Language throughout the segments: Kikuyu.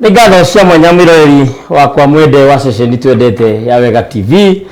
Nĩ ngatho cia mwanya mwĩroreri wakwa mwende wa ceceni twendete ya Wega TV,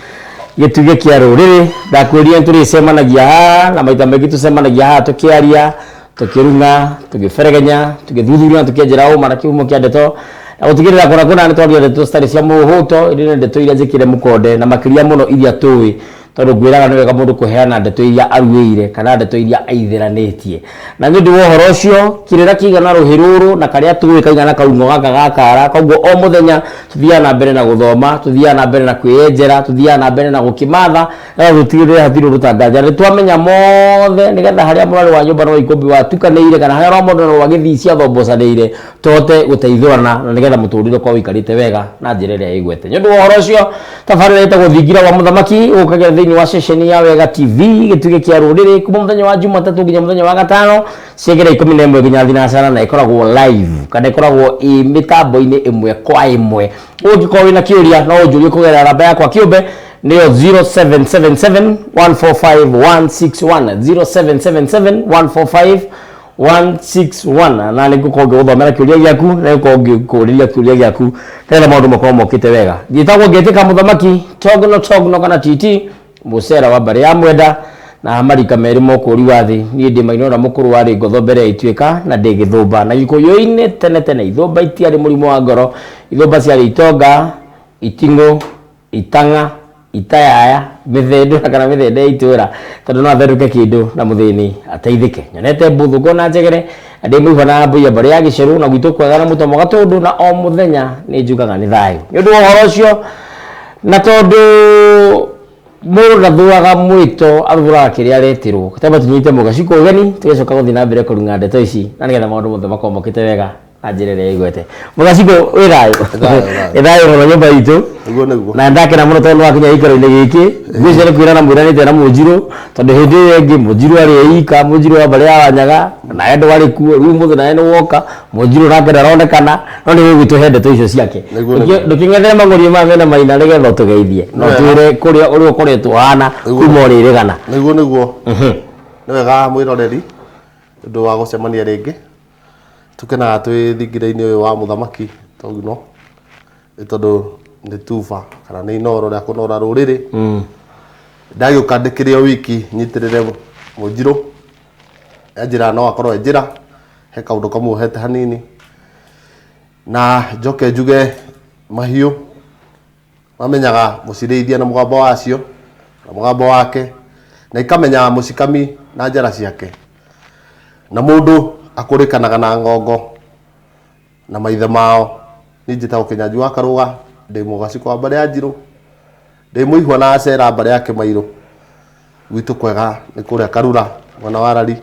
gĩtugĩ kĩa rũrĩrĩ. Ndakwĩrire nĩtũrĩcemanagia haha na maita maingĩ tũcemanagia haha tũkĩaria, tũkĩrung'a, tũgĩberegenya, tũgĩthuthuria na tũkĩenjera ũma na kĩhumo kĩa ndeto na gũtigĩrĩra kũna kũna nĩtwaria ndeto citarĩ cia mũhũto ĩndĩ nĩ ndeto iria njĩkĩre mũkonde na makĩria mũno iria tũĩ tondũ ngwĩraga nĩ wega mũndũ kũheana ndeto iria aruĩire kana ndeto iria aithĩranĩtie. Na nĩ ũndũ wa ũhoro ũcio, kĩrĩra kĩigana rũhĩ rũrũ na karĩa tũĩ kaigana kaung'o gaka ga kara, koguo o mũthenya tũthiaga na mbere na gũthoma, tũthiaga na mbere na kwĩyenjera, tũthiaga na mbere na gũkĩmatha, nĩgetha tũtigĩrĩre hatirĩ ũndũ tanganja. Nĩ twamenya mothe nĩgetha harĩa mũrarĩ wa nyũmba na wa ikũmbĩ watukanĩire kana harĩa rwamondo na rwa gĩthii ciathombocanĩire, tũhote gũteithũrana na nĩgetha mũtũrĩre ũkorwo ũikarĩte wega na njĩra ĩrĩa ĩgwete. Nĩ ũndũ wa ũhoro ũcio, tabarĩra ĩtagwo Thingira wa Mũthamaki ũkagĩa thĩinĩ wa ceceni ya Wega TV gĩtugĩ kĩa rũrĩrĩ kuma mũthenya wa Jumatatũ nginya mũthenya wa gatano ciengera 11 nginya thinacara na ĩkoragwo live kana ĩkoragwo ĩ mĩtambo-inĩ ĩmwe kwa ĩmwe. Ũngĩkorwo wĩna kĩũria no ũnjũrie kũgerera namba yakwa kĩũmbe nĩyo 0777 145 161 0777 145 161 na nĩ ngũkorwo ngĩgũthomera kĩũria gĩaku na ngũkorwo ngĩkũrĩria kĩũria gĩaku nĩgetha maũndũ makorwo mokĩte wega. Njĩtagwo Ngĩtĩka Mũthamaki Togno Togno kana TT mũcera wa mbarĩ ya Mwenda na marika merĩ mokũri wa thĩ. Niĩ ndĩ Maina ũrĩa mũkũrũ warĩ ngotho mbere ya ituĩka na ndĩ gĩthũmba. Na Gĩkũyũ-inĩ tene tene ithũmba itiarĩ mũrimũ wa ngoro, ithũmba ciarĩ itonga, iting'ũ, itang'a, itayaya, mĩthendũ na kana mĩthende ya itũra tondũ no athendũke kĩndũ na mũthĩni ateithĩke. Nyonete mbũthũ ngona njegere na ndĩ mũihwa na mbũi ya mbarĩ ya gĩcerũ na gwitũ kwega na mũtomo gatũndũ na o mũthenya nĩ njugaga nĩ thayũ. Nĩ ũndũ wa ũhoro ũcio na tondũ mũndũ ndathũaga mwĩto athũraga kĩrĩa aretĩrwo, twambe tũnyite mũgacikũ ũgeni tũgĩcoka gũthiĩ na mbere kũrung'a ndeto ici na nĩgetha maũndũ mothe makorwo mokĩte wega. Na njĩra ĩrĩa ĩgwete. Mũgacikũ wĩ thayũ? Thayũ, thayũ. Nĩ thayũ mũno nyũmba itũ. Nĩguo nĩguo. Na ndakena mũno tondũ nĩwakinya gĩikaro-inĩ gĩkĩ. Ngwĩciria nĩ kwĩrana mwĩranĩte na Mũnjirũ tondũ hĩndĩ ĩyo ĩngĩ Mũnjirũ arĩ e ika, Mũnjirũ wa mbarĩ ya Wanyaga, nawe ndwarĩ kuo, rĩu ũmũthĩ nawe nĩwoka, Mũnjirũ nake ndaronekana, no nĩ ũgũgĩtũhe ndeto icio ciake. Nĩguo, nĩguo. Ndũkĩng'ethere mang'ũriĩ maya mena maina nĩgetha ũtũgeithie na Wega. ũtwĩre kũrĩa ũrĩa ũkoretwo ũhana Nĩguo. kuma ũrĩrĩgana. Nĩguo nĩguo. Nĩ wega mwĩroreri nĩ ũndũ wa gũcemania rĩngĩ. Tũkenaga twĩ thingira-inĩ ũyũ wa mũthamaki Togino nĩ tondũ nĩ tuba kana nĩ inoro rĩa kũnora rũrĩrĩ. Ndagĩũka ndĩkĩrĩ o wiki nyitĩrĩre Mũnjirũ, anjĩraga no akorwo e njĩra, he kaũndũ kamuohete hanini. Na njoke njuge mahiũ Mamenyaga mũcirĩithia na mũgambo wacio, na mũgambo wake, na ikamenya mũcikami na njara ciake. Na mũndũ akũrĩkanaga na ng'ongo na maithe mao. Niĩ njĩtagwo Kĩnyanjui wa Karũga, ndĩ Mũgacikũ wa mbarĩ ya Njirũ, ndĩ mũihwa na acera mbarĩ ya Kĩmairũ. Gwitũ kwega nĩ kũrĩa Karura mwena wa Rari,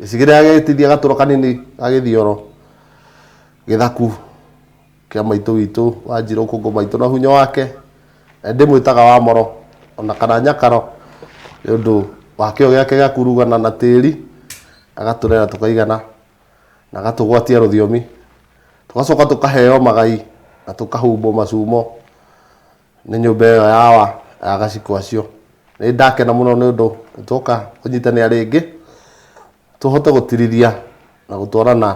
gĩcigĩrĩra gĩa Gĩtithia gatũra kanini ga Gĩthioro, gĩthaku. Kĩa maitũ witũ Wanjirũ Kũngũ maitũ na hunyo wake, na ndĩmwĩtaga Wamoro ona kana Nyakaro nĩ ũndũ wa kĩo gĩake gĩa kurugana na tĩri, agatũrera tũkaigana na agatũgwatia rũthiomi, tũgacoka tũkaheo magai na tũkahumbwo macumo nĩ nyũmba ĩyo ya awa ya Gacikũ acio. Nĩ ndakena mũno nĩ ũndũ nĩ tuoka kũnyitanĩra rĩngĩ tũhote gũtirithia na gũtwarana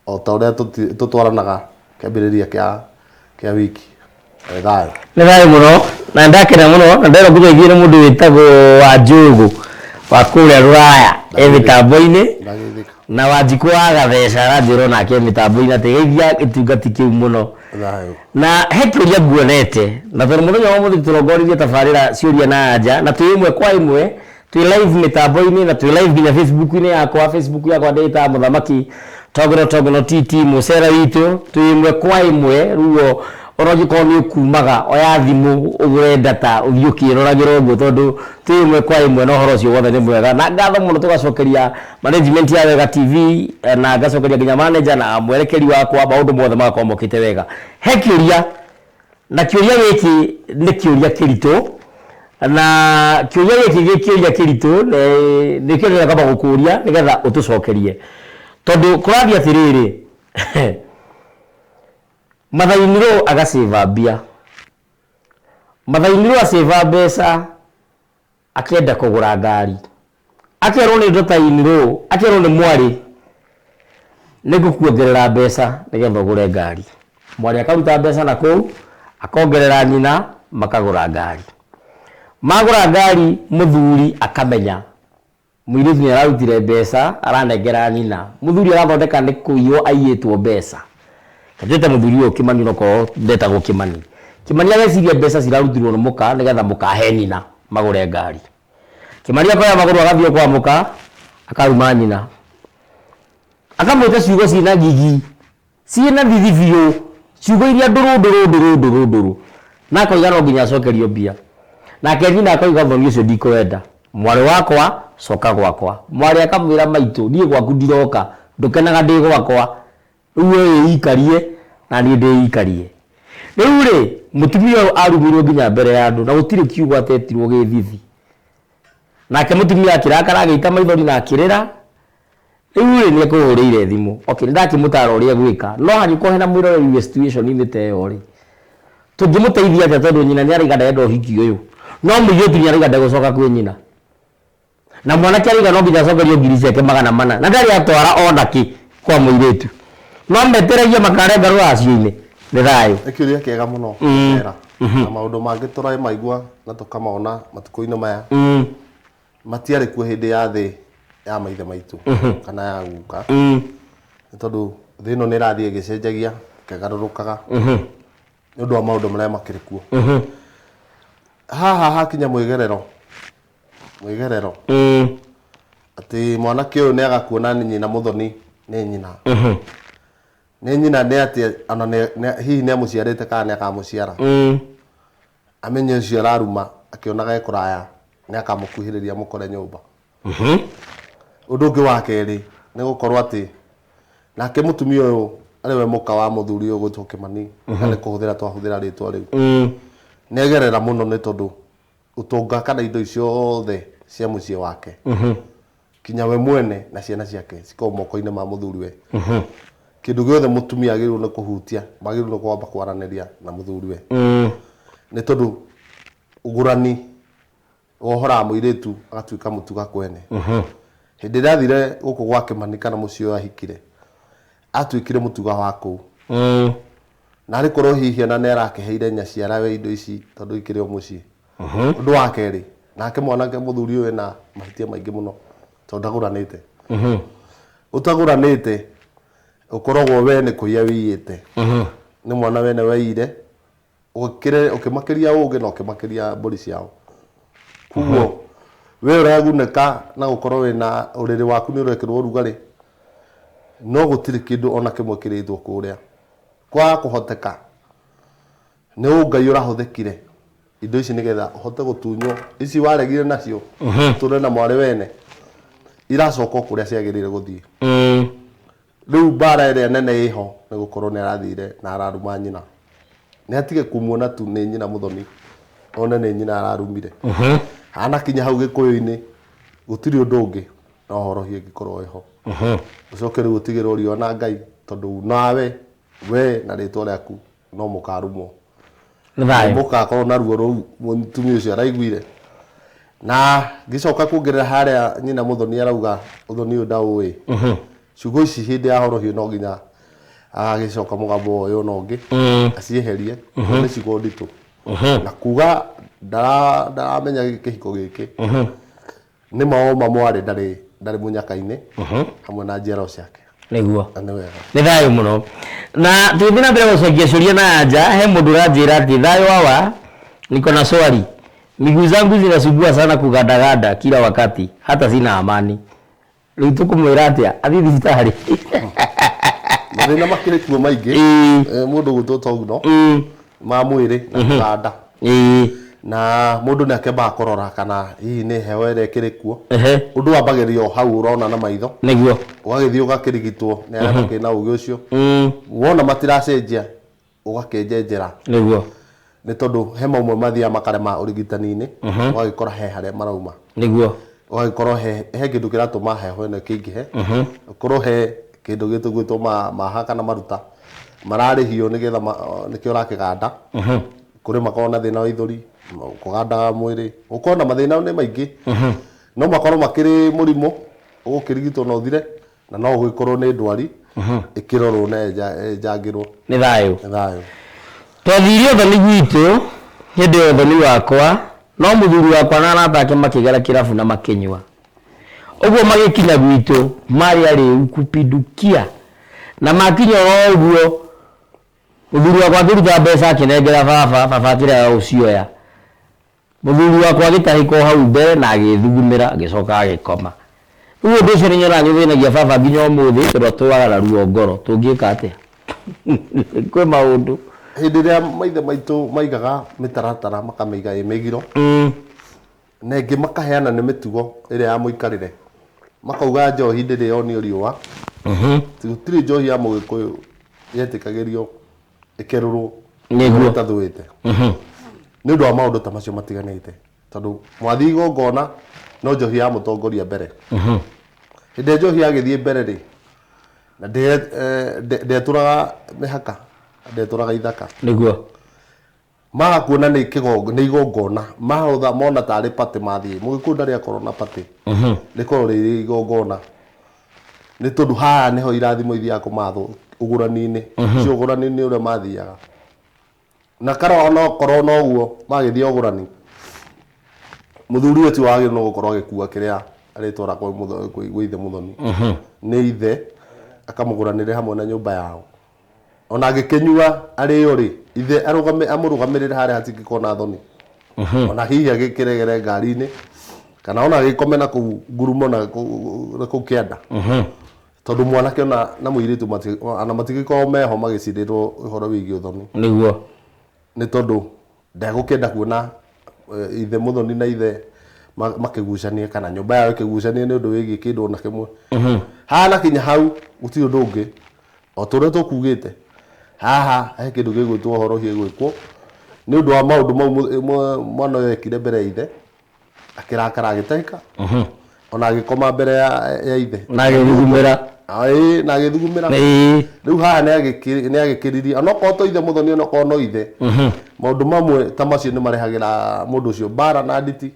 o ta ũrĩa tũtwaranaga kĩambĩrĩria kĩa kĩa wiki. Nĩ thayũ. Nĩ thayũ mũno na ndakena mũno na nderwo ngũgeithie nĩ mũndũ wĩtagwo Wanjũgũ wa kũrĩa rũraya e mĩtambo-inĩ Ndageithĩka. na Wanjikũ wa Gatheca aranjĩra onake e mĩtambo-inĩ atĩ geithia gĩtungati kĩu mũno. Thayũ. Na he kĩũria nguonete na tondũ mũthenya wa ũmũthĩ tũrongoririe tabarĩra ciũria na anja na twĩ ĩmwe kwa ĩmwe Twĩ live mĩtambo-inĩ na twĩ live nginya Facebook-inĩ yakwa. Facebook yakwa ndĩĩtaga Mũthamaki Togno Togno TT mũcera witũ. Twĩ ĩmwe kwa ĩmwe rĩu ona ũngĩkorwo nĩ ũkumaga oya thimũ ũgũre data ũthiĩ ũkĩroragĩra ũguo tondũ twĩ ĩmwe kwa ĩmwe na ũhoro ũcio wothe nĩ mwega. Na ngatho mũno tũgacokeria management ya Wega TV na ngacokeria nginya manager na mwerekeri wakwa maũndũ mothe magakorwo mokĩte wega. He kĩũria Na kĩũria gĩkĩ nĩ kĩũria kĩritũ, na kĩũria gĩkĩ gĩ kĩũria kĩritũ nĩkĩo ndĩrenda kwamba gũkũria nĩgetha ũtũcokerie. Tondũ kũrathiĩ atĩrĩrĩ, Mathai-in-law agacĩba mbia, Mathai-in-law acĩba mbeca akenda kũgũra ngari, akerwo nĩ daughter-in-law, akerwo nĩ mwarĩ. Nĩ ngũkuongerera mbeca nĩgetha ũgũre ngari. Mwarĩ akaruta mbeca na kũu, akongerera nyina, makagũra ngari. Magũra ngari mũthuri akamenya mũirĩtu nĩ ararutire mbeca aranengera nyina. Mũthuri arathondeka nĩ kũiywo aiyĩtwo mbeca. Njĩte mũthuri ũyũ Kĩmani onokorwo ndetagwo Kĩmani. Kĩmani ageciria mbeca cirarutirwo nĩ mũka nĩgetha mũka ahe nyina magũre ngari. Kĩmani akoya magũrũ agathiĩ kwa mũka akaruma nyina. Akamwĩta ciugo ciĩna ngigi, ciĩna thithi biũ, ciugo iria ndũrũ ndũrũ ndũrũ ndũrũ ndũrũ. Na akoiga no nginya acokerio mbia. Nake nyina akoiga ũthoni ũcio ndikũwenda. Mwarĩ wakwa coka gwakwa. Mwarĩ akamwĩra maitũ niĩ gwaku ndiroka, ndũkenaga ndĩ gwakwa. Rĩu we wĩikarie na niĩ ndĩikarie. Rĩu rĩ, mũtumia ũyũ arumirwo nginya mbere ya andũ na gũtirĩ kiugo atetirwo gĩ thithi. Nake mũtumia akĩrakara agĩita maithori na akĩrĩra. Rĩu rĩ, nĩ ekũhũrĩire thimũ. Okay, nĩ ndakĩmũtara ũrĩa egwĩka. No hangĩkorwo hena mwĩroreri wĩ situation -inĩ ta ĩyo rĩ, tũngĩmũteithia atĩa tondũ nyina nĩ arauga ndarenda ũhiki ũyũ. No mũirĩtu nĩ arauga ndegũcoka kwĩ nyina. Na mwanake arauga no nginya acokerio ngiri ciake 400 na ndarĩ atwara ona kĩ kwa mũirĩtu. No metereire makarenga rũracio-inĩ. Nĩ thayũ. Nĩ kĩũria kĩega mũno Vera. Na maũndũ mangĩ tũramaigua na tũkamona matukũ-inĩ maya matiarĩ kuo hĩndĩ ya thĩ ya maithe maitũ kana ya guka. Nĩ tondũ thĩ ĩno nĩ ĩrathiĩ ĩgĩcenjagia ĩkĩgarũrũkaga nĩ ũndũ wa maũndũ marĩa makĩrĩ kuo. Haha hakinya mwĩgerero mwĩgerero atĩ mwanake ũyũ nĩ agakuona nĩ nyina mũthoni nĩ nyina nĩ nyina nĩ atĩ ona hihi nĩ amũciarĩte kana nĩ akamũciara amenye ũcio araruma akĩonaga e kũraya nĩ akamũkuhĩrĩria amũkore nyũmba. Ũndũ ũngĩ wa kerĩ nĩ gũkorwo atĩ nake mũtumia ũyũ arĩ we mũka wa mũthuri ũyũ ũgwĩtwo Kĩmani na nĩ kũhũthĩra twahũthĩra rĩtwa rĩu nĩ egerera mũno nĩ tondũ ũtonga kana indo ciothe cia mũciĩ wake kinya we mwene na ciana ciake cikoragwo moko-inĩ ma mũthuriwe. Kĩndũ gĩothe mũtumia agĩrĩirwo nĩ kũhutia magĩrĩirwo nĩ kwamba kwaranĩria na mũthuriwe nĩ tondũ ũgũrani wohoraga mũirĩtu agatuĩka mũtuga kwene. Hĩndĩ ĩrĩa athire gũkũ gwa Kĩmani kana mũciĩ ũyũ ahikire atuĩkire mũtuga wa kũu. Na arĩ korwo hihi ona nĩ arakĩheire nyaciarawe indo ici tondũ ikĩrĩ o mũciĩ. Ũndũ wa kerĩ, nake mwanake mũthuri ũyũ ena mahĩtia maingĩ mũno tondũ ndagũranĩte. Ũtagũranĩte ũkoragwo we nĩ kũiya wĩiyĩte. Nĩ mwana wene weiyire, ũkĩmakĩria ũgĩ na ũkĩmakĩria mbũri ciao. Koguo we ũragunĩka na gũkorwo wĩna ũrĩrĩ waku nĩ ũrekĩrwo ũrugarĩ, no gũtirĩ kĩndũ ona kĩmwe kĩrĩtwo kũrĩa. Kwaga kũhoteka nĩ ũngai ũrahũthĩkire indo ici nĩgetha ũhote gũtunywo ici waregire nacio ũtũre na mwarĩ wene iracoka o kũrĩa ciagĩrĩire gũthiĩ. Rĩu mbara ĩrĩa nene ĩho nĩ gũkorwo nĩ arathire na araruma nyina. Nĩ atige kumuona tu nĩ nyina mũthoni one nĩ nyina ararumire. Anakinya hau gĩkũyũ-inĩ gũtirĩ ũndũ ũngĩ no horohio ĩngĩkorwo ĩho. Ũcoke rĩu ũtigĩrwo riũa na Ngai tondũ nawe we na rĩtwa rĩaku no mũkarumwo. Nĩ thayũ. Mũgakorwo na ruo rũu mũtumia ũcio araiguire. Na ngĩcoka kuongerera harĩa nyina mũthoni arauga ũthoni ũyũ ndaũĩ. Ciugo ici hĩndĩ ya horohio no nginya agagĩcoka mũgambo ũyũ na ũngĩ acieherie tondũ nĩ ciugo nditũ. Na kuga ndaramenya kĩhiko gĩkĩ nĩ ma oma mwarĩ ndarĩ ndarĩ mũnyaka-inĩ hamwe na njiarwa ciake. Nĩguo. Na nĩ wega. Nĩ thayũ mũno. Na tũgĩthiĩ na mbere gũcokia ciũria na anja, he mũndũ ũranjĩra atĩ thayũ wawa, niko na swali. Miguu zangu zinasumbua sana kugandaganda kila wakati, hata sina amani. Rĩu tũkũmwĩra atĩa? Athiĩ thibitarĩ? Mathĩna makĩrĩ kuo maingĩ. Mũndũ gwĩtwo Togno ma mwĩrĩ na kũganda. Na mũndũ nĩ akĩambaga kũrora kana hihi nĩ heho ĩrĩa ĩkĩrĩ kuo. Ũndũ wambagĩrĩria o hau ũrona na maitho. Nĩguo. Ũgagĩthiĩ ũgakĩrigitwo nĩ arĩa makĩrĩ na ũgĩ ũcio. Wona matiracenjia ũgakĩnjenjera. Nĩguo. Nĩ tondũ he mamwe mathiaga makarema ũrigitani-inĩ, ũgagĩkora he harĩa marauma. Nĩguo. Ũgagĩkorwo he kĩndũ kĩratũma heho ĩno ĩkĩingĩhe, ũkorwo he kĩndũ gĩtũgwĩtwo maha kana maruta mararĩhio nĩgetha nĩkĩo ũrakĩganda. Kũrĩ makoragwo na thĩna wa ithũri, kũgandaga mwĩrĩ, gũkorwo na mathĩna nĩ maingĩ. No makorwo makĩrĩ mũrimũ ũgũkĩrigitwo na ũthire, na no ũgĩkorwo nĩ ndwari. Ĩkĩrorwo na ĩnjangĩrwo. Nĩ thayũ. Nĩ thayũ. Twathire ũthoni gwitũ hĩndĩ ya ũthoni wakwa, no mũthuri wakwa na arata ake makĩgera kĩrabu na makĩnyua. Ũguo magĩkinya gwitũ marĩ arĩu kupindukia. Na makinya oro ũguo, mũthuri wakwa akĩruta mbeca akĩnengera baba, baba akĩrega gũcioya. Mũthuri wakwa agĩtahĩka o hau mbere na agĩthugumĩra agĩcoka agĩkoma. Rĩu ũndũ ũcio nĩ nyonaga nĩ ũthĩnagia baba nginya ũmũthĩ tondũ atũraga na ruo ngoro. Tũngĩka atĩa? Kwĩ maũndũ. Hĩndĩ ĩrĩa maithe maitũ maigaga mĩtaratara makamĩiga ĩ mĩgiro, na ĩngĩ makaheana nĩ mĩtugo ĩrĩa ya mũikarĩre, makauga njohi ndĩrĩ yonio riũa, gũtirĩ njohi ya mũgĩkũyũ yetĩkagĩrio ĩkerũrwo Nĩguo. ĩtathũĩte nĩ ũndũ wa maũndũ ta macio matiganĩte, tondũ mwathiĩ igongona no njohi ya mũtongoria mbere. Hĩndĩ ĩrĩa njohi yagĩthiĩ mbere rĩ, na ndetũraga mĩhaka, ndetũraga ithaka. Nĩguo. Maga kuona nĩ kĩgongo, nĩ igongona, mahotha mona tarĩ party mathiĩ. Mũgĩkũyũ ndarĩ akorwo na party, rĩkorwo rĩrĩ igongona, nĩ tondũ haha nĩho irathimo ithiaga kũmathwo ũgũrani-inĩ. Ũcio ũgũrani-inĩ ũrĩa mathiaga na karwa, onokorwo noguo magĩthiĩ ũgũrani, mũthuri ũyũ ti wagĩrĩirwo nĩ gũkorwo agĩkua kĩrĩa arĩtwara kwĩ ithe mũthoni. Nĩ ithe akamũgũranĩre hamwe na nyũmba yao. Ona angĩkĩnyua arĩo rĩ, ithe arũgame amũrũgamĩrĩre harĩa hatingĩkorwo na thoni, ona hihi agĩkĩregere ngari-inĩ kana ona agĩkome na kũu ngurumo na kũu kĩanda, tondũ mwanake ona na mũirĩtu ona matingĩkorwo meho magĩcirĩrwo ũhoro wĩgiĩ ũthoni. Nĩguo. Nĩ tondũ ndegũkĩenda kuona ithe mũthoni na ithe makĩgucania kana nyũmba yao ĩkĩgucania nĩ ũndũ wĩgiĩ kĩndũ ona kĩmwe. Haha na kinya hau gũtirĩ ũndũ ũngĩ o ta ũrĩa tũkugĩte haha, he kĩndũ gĩgwĩtwo ũhorohio ĩgwĩkwo nĩ ũndũ wa maũndũ mau mwana ũyũ ekire mbere ya ithe, akĩrakara, agĩtahĩka, ona agĩkoma mbere ya ithe. Na agĩthugumĩra. Ĩĩ, na agĩthugumĩra. Rĩu haha nĩ agĩkĩririe, onokorwo to ithe mũthoni, onokorwo no ithe, maũndũ mamwe ta macio nĩ marehagĩra mũndũ ũcio mbara na nditi,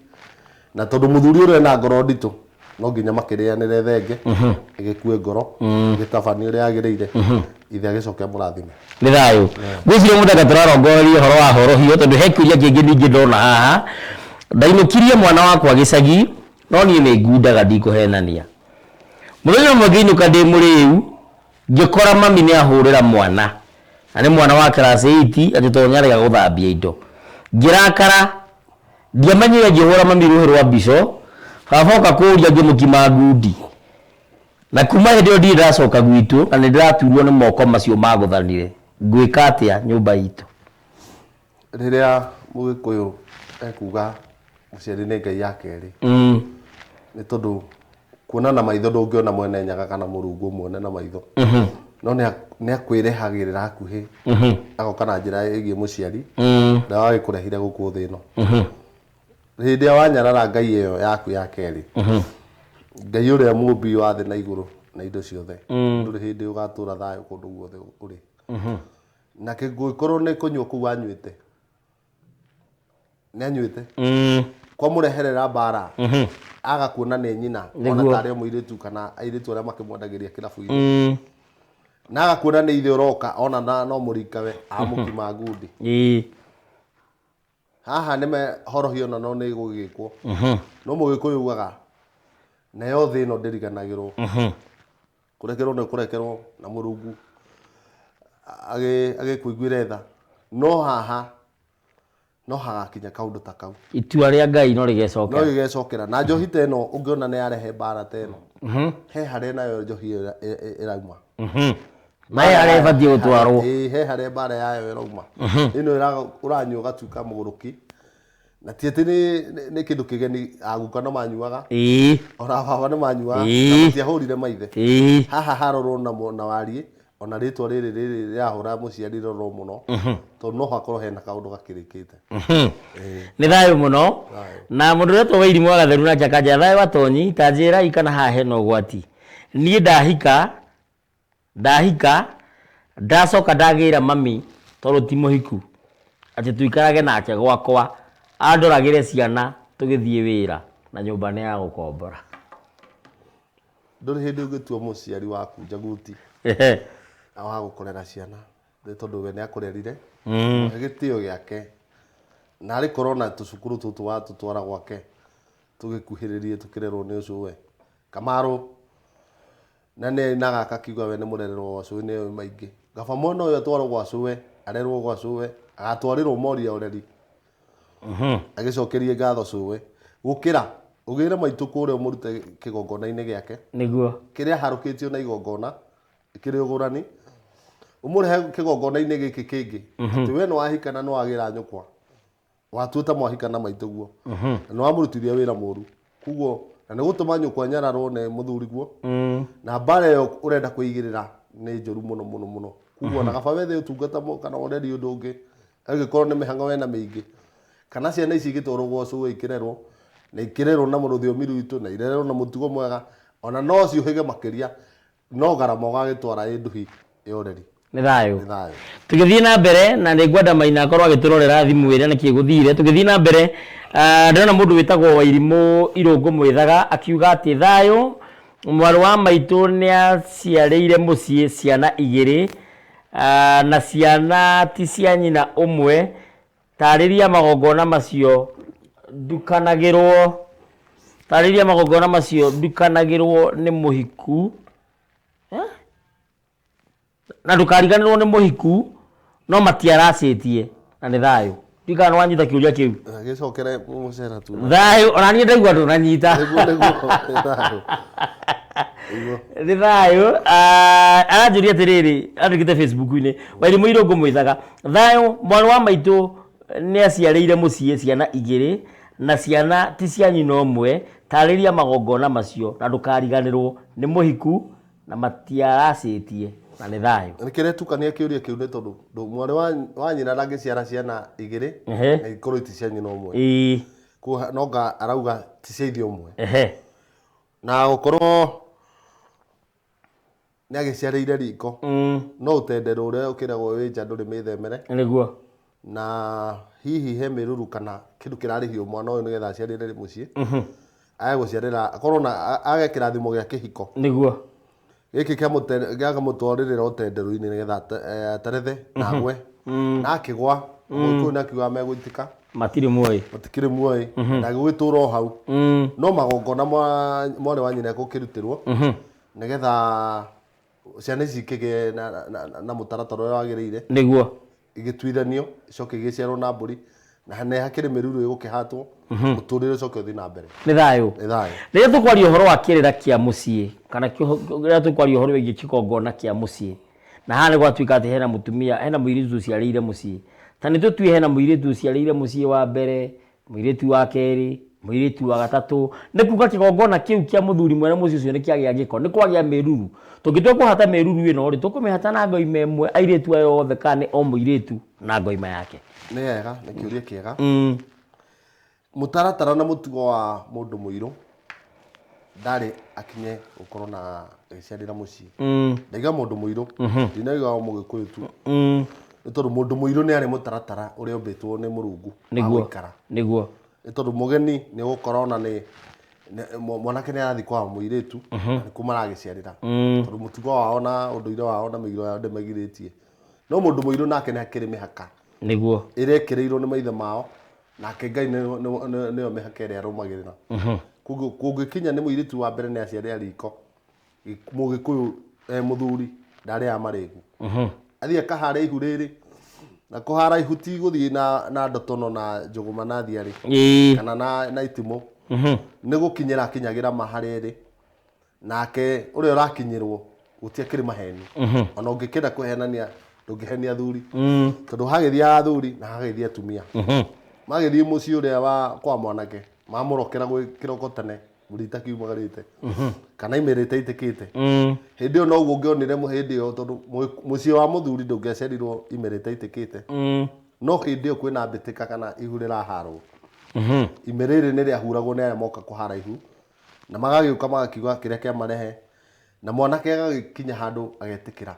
na tondũ mũthuri ũrĩa ena ngoro nditũ, no nginya makĩrĩanĩre thenge ĩgĩkue ngoro, ĩgĩtabanie ũrĩa yagĩrĩire, ithe agĩcoke amũrathime. Nĩ thayũ. Ngwĩciria mũndũ anga tũrarongoreria ũhoro wa horohio, tondũ he kĩũria kĩngĩ ningĩ ndona haha. Ndainũkirie mwana wakwa gĩcagi, no niĩ nĩ ngundaga, ndikũhenania. Mũthenya ũmwe ngĩinũka ndĩ mũrĩu, ngĩkora mami nĩ ahũrĩra mwana, na nĩ mwana wa class 8, atĩ tondũ nĩ arega gũthambia indo. Ngĩrakara, ndiamenyire ngĩhũra mami rũhĩ rwa mbico. Baba oka kũũria, ngĩmũkima ngundi, na kuma hĩndĩ ĩyo ndirĩ ndacoka gwitũ, na nĩ ndĩraturwo nĩ moko macio magũthanire. Ngwĩka atĩa nyũmba itũ? Rĩrĩa mũgĩkũyũ ekuga mũciari nĩ Ngai ya kerĩ, nĩ tondũ kuona na maitho ndũngĩona mwene Nyaga kana Mũrungu ũmuone na maitho, no nĩ akwĩrehagĩrĩra hakuhĩ, agoka na njĩra ĩgiĩ mũciari ũrĩa wagĩkũrehire gũkũ thĩ ĩno. Hĩndĩ ĩrĩa wanyarara Ngai ĩyo yaku ya kerĩ, Ngai ũrĩa mũmbi wa thĩ na igũrũ na indo ciothe, ndũrĩ hĩndĩ ũgatũra thayũ kũndũ guothe ũrĩ. Na kĩngĩkorwo nĩ kũnyua kũu anyuĩte, nĩ anyuĩte kwamũreherera mbara, aga kuona nĩ nyina ona tarĩ o mũirĩtu kana airĩtu arĩa makĩmwendagĩria kĩrabu-inĩ, na aga kuona nĩ ithe ũroka, ona na no mũrikawe amũkima ngundi. Haha nĩ horohio na no nĩ gũgĩkwo, no mũgĩkũyũ ugaga nayo thĩ ĩno ndĩriganagĩrwo. Kũrekerwo nĩ kũrekerwo na Mũrungu agĩkũiguĩre tha, no haha no hagakinya kaũndũ ta kau. Itua rĩa Ngai no rĩgecokera. No rĩgecokera. Na njohi ta ĩno ũngĩona nĩ yarehe mbara ta ĩno, he harĩa nayo njohi ĩyo ĩrauma. Na he harĩa ĩbatiĩ gũtwarwo. Ĩĩ, he harĩa mbara yayo ĩrauma. Ĩno ũranyua ũgatuĩka mũgũrũki, na ti atĩ nĩ kĩndũ kĩgeni, aguka no manyuaga, ona baba nĩ manyuaga, na matiahũrire maithe. Haha harorwo na wariĩ, ona rĩtwa rĩrĩ rĩrahũra mũciari rorwo mũno, tondũ no hakorwo hena kaũndũ gakĩrĩkĩte. Nĩ thayũ mũno. Na mũndũ ũretwo Wairimũ wa Gatheru nake akanjĩra, thayũ atonyi, ta njĩrai kana haha hena ũgwati. Niĩ ndahika, ndacoka ndagĩra mami, tondũ ti mũhiku, atĩ tũikarage nake gwakwa, andoragĩre ciana tũgĩthiĩ wĩra, na nyũmba nĩ ya gũkombora. Ndũrĩ hĩndĩ ũngĩtua mũciari waku njaguti na wa gũkũrera ciana nĩ tondũ we nĩ akũrerire. Mũhe gĩtĩo gĩake, na arĩ korwo na tũcukuru tũtũ watũtwara gwake tũgĩkuhĩrĩrie tũkĩrerwo nĩ ũcũwe Kamaru, na nĩ ainaga akakiuga we nĩ mũrererwo gwa cũwe, nĩ oĩ maingĩ. Kaba mwana ũyũ atwarwo gwa cũwe, arerwo gwa cũwe, agatwarĩrwo mori ya ũreri, agĩcokerie ngatho cũwe, gũkĩra ũgĩre maitũ kũrĩa ũmũrute kĩgongona-inĩ gĩake Nĩguo. Kĩrĩa aharũkĩtio na igongona kĩrĩ ũgũrani, ũmũrehe kĩgongona-inĩ gĩkĩ kĩngĩ atĩ we nĩ wahika na nĩ wagĩra nyũkwa, watua ta mwahika na maitũguo na nĩ wamũrutithia wĩra mũru, koguo na nĩ gũtũma nyũkwa nyararwo nĩ mũthuriguo, na mbara ĩyo ũrenda kũigĩrĩra nĩ njũru mũno mũno mũno. Koguo ona kaba wethe ũtungata kana ũreri ũndũ ũngĩ, angĩkorwo nĩ mĩhang'o wena mĩingĩ, kana ciana ici igĩtwarwo gwa cũwe ikĩrerwo na ikĩrerwo na rũthiomi rwitũ na irerwo na mũtugo mwega, ona no ciũhĩge makĩria, no garama ũgagĩtwara ĩ nduhi ya ũreri. Nĩ thayũ. Nĩ thayũ. Tũgĩthiĩ na mbere, na nĩ ngwenda Maina akorwo agĩtũrorera thimũ ĩrĩa nĩkĩ gũthire. Tũgĩthiĩ na mbere, ndĩrona mũndũ wĩtagwo Wairimũ Irũngũ Mwĩthaga akiuga atĩ thayũ, mwarĩ wa maitũ nĩ aciarĩire mũciĩ ciana igĩrĩ, na ciana ti cia nyina ũmwe. Tarĩria magongona macio ndukanagĩrwo, tarĩria magongona macio ndukanagĩrwo nĩ mũhiku, na ndũkariganĩrwo nĩ mũhiku, no matiaracĩtie, na nĩ thayũ. Ndiũĩ kana nĩ wanyita kĩũria kĩu. Gĩcokere mũcera tu. Thayũ, ona niĩ ndaigua ndũnanyita. Nĩguo, nĩguo, nĩ thayũ. Nĩguo. Nĩ thayũ. Aranjũria atĩrĩrĩ, andĩkĩte Facebook-inĩ, Wairimũ Irũngũ Mwĩthaga, thayũ, mwarĩ wa maitũ nĩ aciarĩire mũciĩ ciana igĩrĩ, na ciana ti cia nyina ũmwe, tarĩria magongona macio na ndũkariganĩrwo nĩ mũhiku na matiaracĩtie, na nĩ thayũ. Nĩ kĩretukania kĩũria kĩu nĩ tondũ mwarĩ wa nyina ndangĩciara ciana igĩrĩ na ikorwo iti cia nyina ũmwe. Koguo no nga arauga ti cia ithe ũmwe. Na gũkorwo nĩ agĩciarĩire riko, no ũtendero ũrĩa ũkĩragwo wĩ nja ndũrĩ mĩthemere. Nĩguo. Na hihi he mĩruru kana kĩndũ kĩrarĩhio mwana ũyũ nĩgetha aciarĩre mũciĩ. Age gũciarĩra, akorwo na age kĩrathimo gĩa kĩhiko. Nĩguo. Gĩkĩ gĩakamũtwarĩrĩra ũtenderũ-inĩ nĩgetha aterethe na agwe. Na akĩgwa, Mũgĩkũyũ nĩ akiugaga megũitĩka. Matirĩ muoĩ. Matikĩrĩ muoĩ. Na gũgĩtũra o hau. No magongona mwarĩ wa nyina ekũkĩrutĩrwo nĩgetha ciana ici ikĩgĩe na mũtaratara ũrĩa wagĩrĩire. Nĩguo. Igĩtuithanio, icoke igĩciarwo na mbũri, na nĩ hakĩrĩ mĩruru ĩgũkĩhatwo, mũtũrĩre ũcoke ũthiĩ na mbere. Nĩ thayũ. Nĩ thayũ. Rĩrĩa tũkwaria ũhoro wa kĩrĩra kĩa mũciĩ, kana rĩrĩa tũkwaria ũhoro wĩgiĩ kĩgongona kĩa mũciĩ, na haha nĩ gwatuĩka atĩ hena mũtumia, hena mũirĩtu ũciarĩire mũciĩ. Ta nĩ tũtue hena mũirĩtu ũciarĩire mũciĩ wa mbere, mũirĩtu wa kerĩ, mũirĩtu wa gatatũ, nĩ kuga kĩgongona kĩu kĩa mũthuri mwene mũciĩ ũcio nĩ kĩagĩa gĩko, nĩ kwagĩa mĩruru. Tũngĩtua kũhata mĩruru ĩno rĩ, tũkũmĩhata na ngoima ĩmwe airĩtu aya othe kana nĩ o mũirĩtu na ngoima yake? Nĩ wega, nĩ kĩũria kĩega. Mũtaratara na mũtugo wa mũndũ mũirũ ndarĩ akinye gũkorwo na agĩciarĩra mũciĩ. Ndaiga mũndũ mũirũ, ndinaiga o mũgĩkũyũ tu. Nĩ tondũ mũndũ mũirũ nĩ arĩ mũtaratara ũrĩa ũmbĩtwo nĩ Mũrungu wa gũikara. Nĩguo. Nĩ tondũ mũgeni nĩ ũgũkora ona nĩ mwanake nĩ arathiĩ kwa mũirĩtu, na nĩkuo maragĩciarĩra. Tondũ mũtugo wao na ũndũire wao na mĩgiro yao ndĩmagirĩtie. No mũndũ mũirũ nake nĩ akĩrĩ mĩhaka. Nĩguo. Ĩrekĩrĩirwo nĩ maithe mao, nake Ngai nĩyo mĩhaka ĩrĩa arũmagĩrĩra. Koguo kũngĩkinya nĩ mũirĩtu wa mbere nĩ aciarĩra riko, Mũgĩkũyũ mũthuri ndarĩaga marĩgu. Athiĩ akahara ihu rĩrĩ, na kũhara ihu ti gũthiĩ na ndotono na njũgũma na thiarĩ, kana na itimũ. Nĩ gũkinyĩra akinyagĩra ma harĩa ĩrĩ, nake ũrĩa ũrakinyĩrwo gũtiakĩrĩ maheni. Ona ũngĩkĩenda kũhenania ndũngĩhenia athuri. Tondũ hagĩthiaga athuri na hagĩthiĩ atumia. Magĩthiĩ mũciĩ ũrĩa wa kwa mwanake, mamũrokera gwĩ kĩroko tene, mbũri itakiumagarĩte kana imĩrĩ itaitĩkĩte. Hĩndĩ ĩyo noguo ũngĩonire hĩndĩ ĩyo, tondũ mũciĩ wa mũthuri ndũngĩacerirwo imĩrĩ itaitĩkĩte. No hĩndĩ ĩyo kwĩna mbĩtĩka kana ihu rĩraharwo. Ime rĩrĩ nĩ rĩahuragwo nĩ arĩa moka kũhara ihu, na magagĩũka magakiuga kĩrĩa kĩamarehe, na mwanake agagĩkinya handũ agetĩkĩra.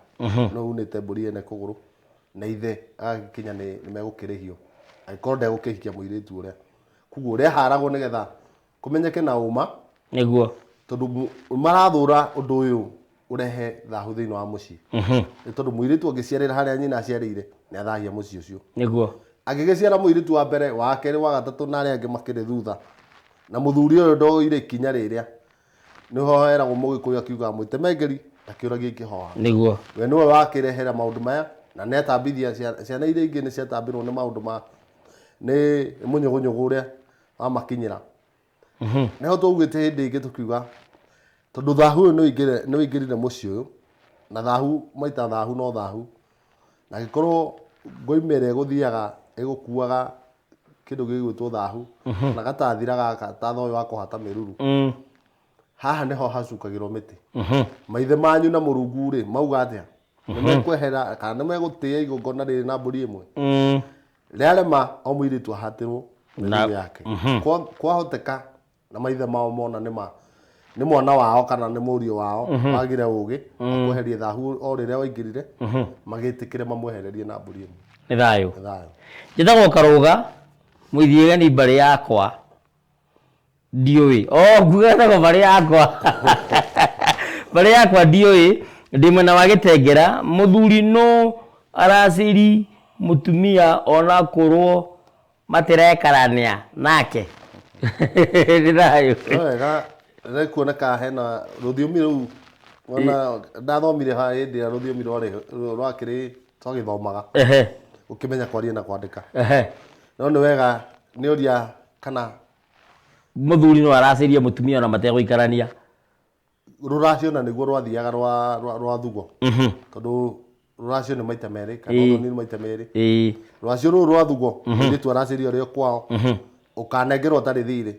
No unĩte mbũri ene kũgũrũ, na ithe agagĩkinya nĩ megũkĩrĩhio angĩkorwo ndegũkĩhikia mũirĩtu ũrĩa. Koguo rĩaharagwo nĩgetha kũmenyeke na ũma. Nĩguo. Tondũ marathũra ũndũ ũyũ ũrehe thahu thĩinĩ wa mũciĩ. Nĩ tondũ mũirĩtu angĩciarĩra harĩa nyina aciarĩire, nĩ athahia mũciĩ ũcio. Nĩguo. Angĩgĩciara mũirĩtu wa mbere, wa kerĩ, wa gatatũ na arĩa angĩ makĩrĩ thutha, na mũthuri ũyũ ndoire ikinya rĩrĩa, nĩho heragwo Mũgĩkũyũ akiugaga mwĩtemengeri ndakĩũragia ikĩhoha. Nĩguo. We nĩwe wakĩrehera maũndũ maya na nĩ atambithia ciana iria ingĩ nĩ ciatambirwo nĩ maũndũ ma nĩ mũnyũgũnyũgũ ũrĩa wamakinyĩra. Nĩho twaugĩte hĩndĩ ĩngĩ tũkiuga tondũ thahu ũyũ nĩ ũingĩrire mũciĩ ũyũ na thahu maita thahu no thahu na angĩkorwo ngoima ĩrĩa ĩgũthiaga ĩgũkuaga kĩndũ gĩgwĩtwo thahu na gatathira gaka ta tha ũyũ wa kũhata mĩruru haha nĩho hacukagĩrwo mĩtĩ. Maithe manyu na Mũrungu rĩ mauga atĩa? Nĩ mekwehera kana nĩ megũtĩĩa igongona rĩrĩ na mbũri ĩmwe? Rĩarema o mũirĩtu ahatĩrwo mĩruru yake. Kwahoteka na maithe mao mona nĩ ma nĩ mwana wao kana nĩ mũriũ wao wagire ũgĩ akweherie thahu o rĩrĩa waingĩrire, magĩtĩkĩre mamwehererie na mbũri ĩmwe. Nĩ thayũ. Nĩ thayũ. Njĩtagwo Karũga mũithiĩgani mbarĩ yakwa ndiũĩ. Oh, nguga ĩtagwo mbarĩ yakwa. Mbarĩ yakwa ndiũĩ, ndĩ mwena wa Gĩtengera. Mũthuri nũ aracĩri mũtumia onakorwo matirekarania nake. Nĩ thayũ. No wega nĩ kuoneka hena rũthiomi rũu ona ndathomire ha hĩndĩ ĩrĩa rũthiomi rwarĩ rwakĩrĩ twagĩthomaga ũkĩmenya kwaria na kwandĩka. No nĩ wega nĩ ũria kana Mũthuri no aracĩrie mũtumia ona mategũikarania. Rũracio na nĩguo rwathiaga rwa thugo. Tondũ rũracio nĩ maita merĩ kana ũthoni nĩ maita merĩ. Rũracio rũrũ rwa thugo mũirĩtu aracĩrio arĩ o kwao ũkanengerwo ũtarĩ thirĩ.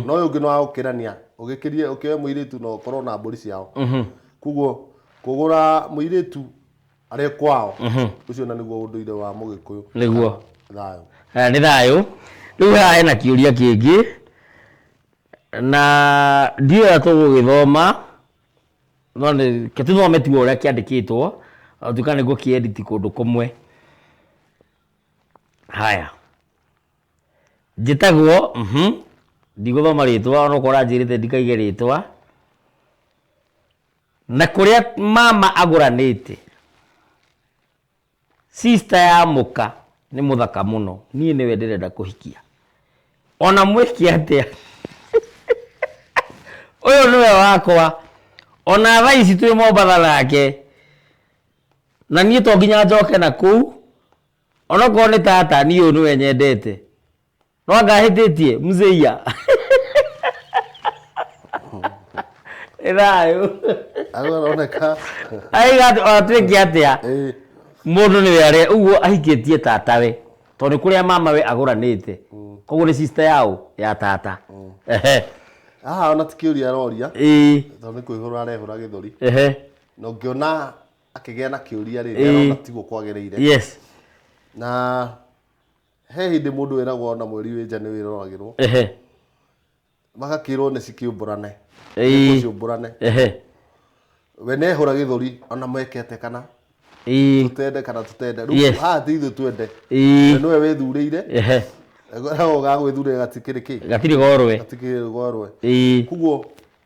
No ũyũ ũngĩ nĩ wa gũkĩrania ũgĩkĩrie ũkĩoe mũirĩtu na ũkorwo na mbũri ciao. Koguo kũgũra mũirĩtu arĩ kwao ũcio na nĩguo ũndũire wa Mũgĩkũyũ. Nĩguo. Thayũ. Nĩ thayũ. Rĩu haha hena kĩũria kĩngĩ na ndiũĩ ũrĩa tũgũgĩthoma no nĩ reke tũthome tu ũrĩa kĩandĩkĩtwo ona tuĩka nĩ ngũkĩ edit kũndũ kũmwe. Haya, njĩtagwo ndigũthoma rĩtwa onokorwo ũranjĩrĩte ndikaige rĩtwa, na kũrĩa mama agũranĩte sister ya mũka nĩ mũthaka mũno, niĩ nĩwe ndĩrenda kũhikia. Ona mwĩke atĩa ũyũ nĩwe wakwa, ona thaa ici twĩ Mombatha nake, na niĩ to nginya njoke na kũu, onokorwo nĩ tata niĩ ũyũ nĩwe nyendete. No anga ahĩtĩtie mzeia. Nĩ thayũ. Arĩa aroneka. Aiga atĩ ona twĩke atĩa mũndũ nĩwe arĩa ũguo ahikĩtie tatawe tondũ nĩ kũrĩa mama we agũranĩte koguo nĩ sister yao ya tata. Ehe. Haha ona ti kĩũria aroria tondũ nĩ kwĩhũra arehũra gĩthũri. Na ũngĩona akĩgĩa na kĩũria rĩ, nĩarona tiguo kwagĩrĩire. Na he hĩndĩ mũndũ eragwo ona mweri wĩ nja nĩ wĩroragĩrwo. Magakĩrwo nĩ cikĩũmbũrane. Ciũmbũrane. We nehũra gĩthũri ona mwekete kana tutende kana tutende. Rĩu haha ti ithuĩ twende. We nĩwe wĩthurĩire. Nako gagwĩthurĩra gatikĩrĩ kĩ? Gatirĩ gorwe. Gatikĩrĩ gorwe. Koguo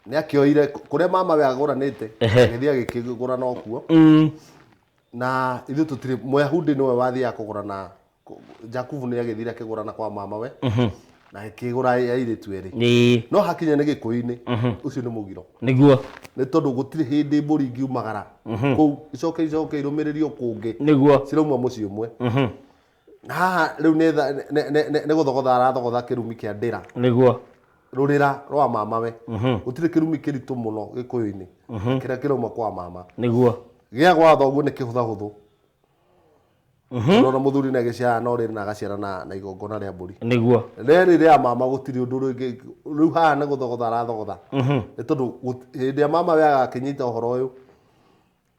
nĩ akĩoire kũrĩa mama we agũranĩte, agĩthiĩ agĩkĩgũra no kuo. Na ithuĩ tũtirĩ, Mũyahudi nĩwe wathiaga kũgũra na Jakubu nĩ agĩthire akĩgũra na kwa mama we. Na akĩgũra airĩtu erĩ. No hakinya nĩ Gĩkũyũ-inĩ, ũcio nĩ mũgiro. Nĩguo. Nĩ tondũ gũtirĩ hĩndĩ mbũri ingiumagara kũu icoke icoke irũmĩrĩrio kũngĩ. Nĩguo. Cirauma mũciĩ ũmwe. Na haha rĩu nĩ gũthogotha arathogotha kĩrumi kĩa ndĩra. Nĩguo. Rũrĩra rwa mama we. Gũtirĩ kĩrumi kĩritũ mũno Gĩkũyũ-inĩ. Kĩrĩa kĩrauma kwa mama. Nĩguo. Gĩa gwa thoguo nĩ kĩhũthahũthũ. Tondũ ona mũthuri nĩ agĩciara no rĩrĩ na agaciara na igongona rĩa mbũri. Nĩguo. Rĩrĩ rĩa mama gũtirĩ ũndũ rĩngĩ. Rĩu haha nĩ gũthogotha arathogotha. Nĩ tondũ hĩndĩ ĩrĩa mama we agakĩnyita ũhoro ũyũ,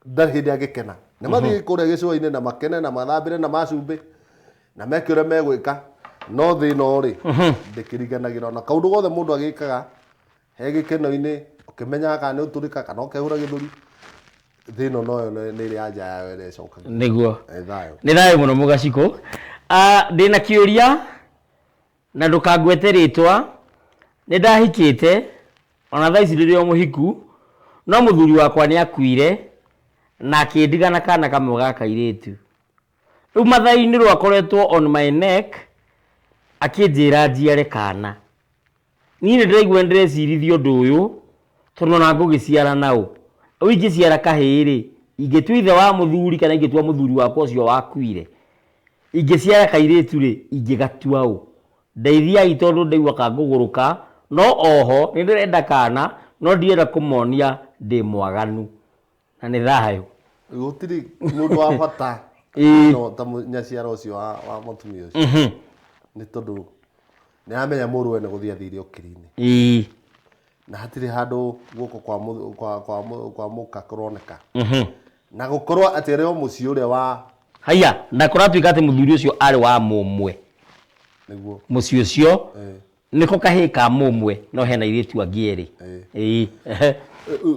ndarĩ hĩndĩ angĩkena. Nĩ mathiĩ kũrĩa gĩcũa-inĩ na makene na mathambĩre na macumbĩ na meke ũrĩa megwĩka, no thĩ ĩno rĩ, ndĩkĩriganagĩra. Ona kaũndũ gothe mũndũ agĩkaga he gĩkeno-inĩ, ũkĩmenyaga kana nĩ ũtũrĩka kana ũkehũra gĩthũri, thĩ ĩno noyo nĩ ĩrĩ anja yayo ĩrĩa ĩcokagia. Nĩguo. Nĩ thayũ. Nĩ thayũ mũno Mũgacikũ. Ndĩna kĩũria na ndũkangwete rĩtwa, nĩ ndahikĩte Ona thaa ici ndĩrĩ o mũhiku, no mũthuri wakwa nĩ akuire na akĩndiga na kana kamwe ga kairĩtu. Rĩu mathaa-inĩ rwakoretwo on my neck akĩnjĩra njiare kana. Niĩ nĩ ndĩraigua nĩ ndĩrecirithia ũndũ ũyũ tondũ ona ngũgĩciara naũ. Rĩu ingĩciara kahĩĩ rĩ, ingĩtua ithe wa mũthuri kana ingĩtua mũthuri wakwa ũcio wakuire? Ingĩciara kairĩtu rĩ, ingĩgatua ũ? Ndeithiai tondũ ndaigua ka ngũgũrũka, no oho nĩ ndĩrenda kana no ndirenda kũmonia ndĩ mwaganu. Na nĩ thayũ. Gũtirĩ mũndũ wa bata no ta nyaciara ũcio wa mũtumia ũcio. Nĩ tondũ nĩ aramenya mũrũwe nĩ gũthiĩ athire ũkiri-inĩ. Na hatirĩ handũ guoko kwa kwa kwa kwa mũka kũroneka. Na gũkorwo atĩ arĩ o mũciĩ ũrĩa wa Haiya, na kũratuĩka atĩ mũthuri ũcio arĩ wa mũmwe. Nĩguo. Mũciĩ ũcio nĩko kahĩĩ ka mũmwe no hena airĩtu angĩ erĩ. Ĩĩ.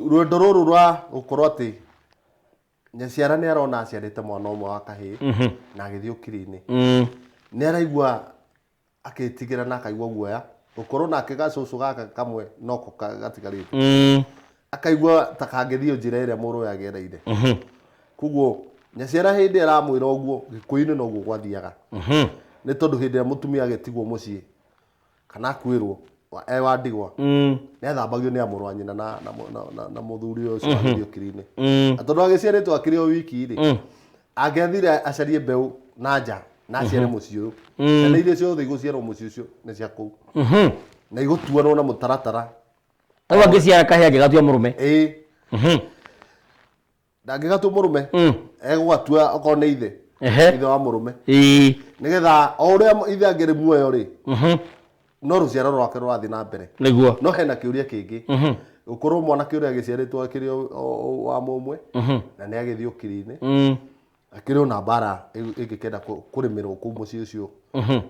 Rwendo rũrũ rwa gũkorwo atĩ nyaciara nĩ arona aciarĩte mwana ũmwe wa kahĩĩ na agĩthiĩ ũkiri-inĩ. Nĩ araigua akĩtigĩra na akaigua guoya gũkorwo nake gacũcũ gaka kamwe noko gatigarĩte. Akaigua ta kangĩthiĩ njĩra ĩrĩa mũrũwe agereire. Koguo nyaciara hĩndĩ aramwĩra ũguo, Gĩkũyũ-inĩ noguo gwathiaga. Nĩ tondũ hĩndĩ ĩrĩa mũtumia agĩtigwo mũciĩ kana akuĩrwo e wa ndigwa, nĩ athambagio nĩ a mũrũ wa nyina na mũthuri ũcio agĩthiĩ ũkiri-inĩ. Na tondũ agĩciarĩtwo akĩrĩ o wiki rĩ, angĩathire acarie mbeũ na nja na aciare mũciĩ ũyũ, ciana iria ciothe igũciarwo mũciĩ ũcio nĩ cia kũu. Na igũtuanwo na mũtaratara. Rĩu angĩciara kahĩĩ angĩgatua mũrũme. Ĩĩ. Ndangĩgatua mũrũme. Egũgatua okorwo nĩ ithe. Ithe wa mũrũme. Nĩgetha o ũrĩa ithe angĩrĩ muoyo rĩ, no rũciaro rwake rũrathiĩ na mbere. Nĩguo. No hena kĩũria kĩngĩ. Gũkorwo mwanake ũrĩa agĩciarĩtwo akĩrĩ wa mũmwe na nĩ agĩthiĩ ũkiri-inĩ. Akĩrĩ ona mbara ĩngĩkenda kũrĩmĩrwo kũu mũciĩ ũcio.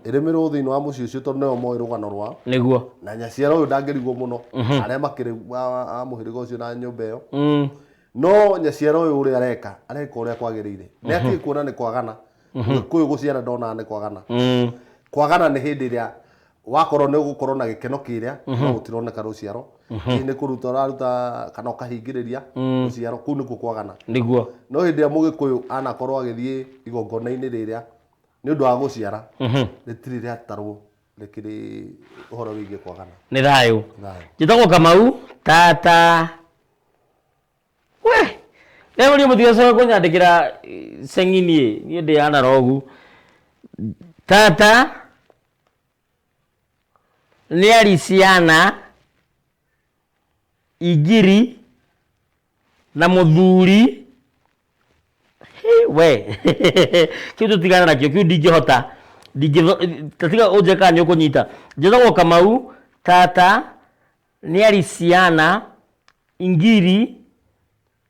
Ĩrĩmĩrwo thĩinĩ wa mũciĩ ũcio tondũ nĩo moĩ rũgano rwao. Nĩguo. Na nyaciara ũyũ ndangĩrigwo mũno. Arĩa makĩrĩ a mũhĩrĩga ũcio na nyũmba ĩyo. No nyaciara ũyũ ũrĩa areka, areka ũrĩa kwagĩrĩire. Nĩ atige kuona nĩ kwagana. Mũgĩkũyũ gũciara ndonaga nĩ kwagana. Kwagana nĩ hĩndĩ ĩrĩa wakorwo nĩ ũgũkorwo na gĩkeno kĩrĩa, no gũtironeka rũciaro. Hihi nĩ kũruta ũraruta kana ũkahingĩrĩria rũciaro, kũu nĩkuo kwagana. Nĩguo. No hĩndĩ ĩrĩa mũgĩkũyũ anakorwo agĩthiĩ igongona-inĩ rĩrĩa nĩ ũndũ wa gũciara, rĩtirĩ rĩatarwo rĩkĩrĩ ũhoro wĩgiĩ kwagana. Nĩ thayũ. Thayũ. Njĩtagwo Kamau, tata we rĩu niĩ mũtigacoke kũnyandĩkĩra ceng'i niĩ, niĩ ndĩ analogu. Tata nĩ ari ciana igiri na mũthuri we kĩu tũtigane nakĩo, kĩu ndingĩhota, tiga ũnjĩre kana nĩ ũkũnyita. Njĩtagwo Kamau, tata nĩ ari ciana ingiri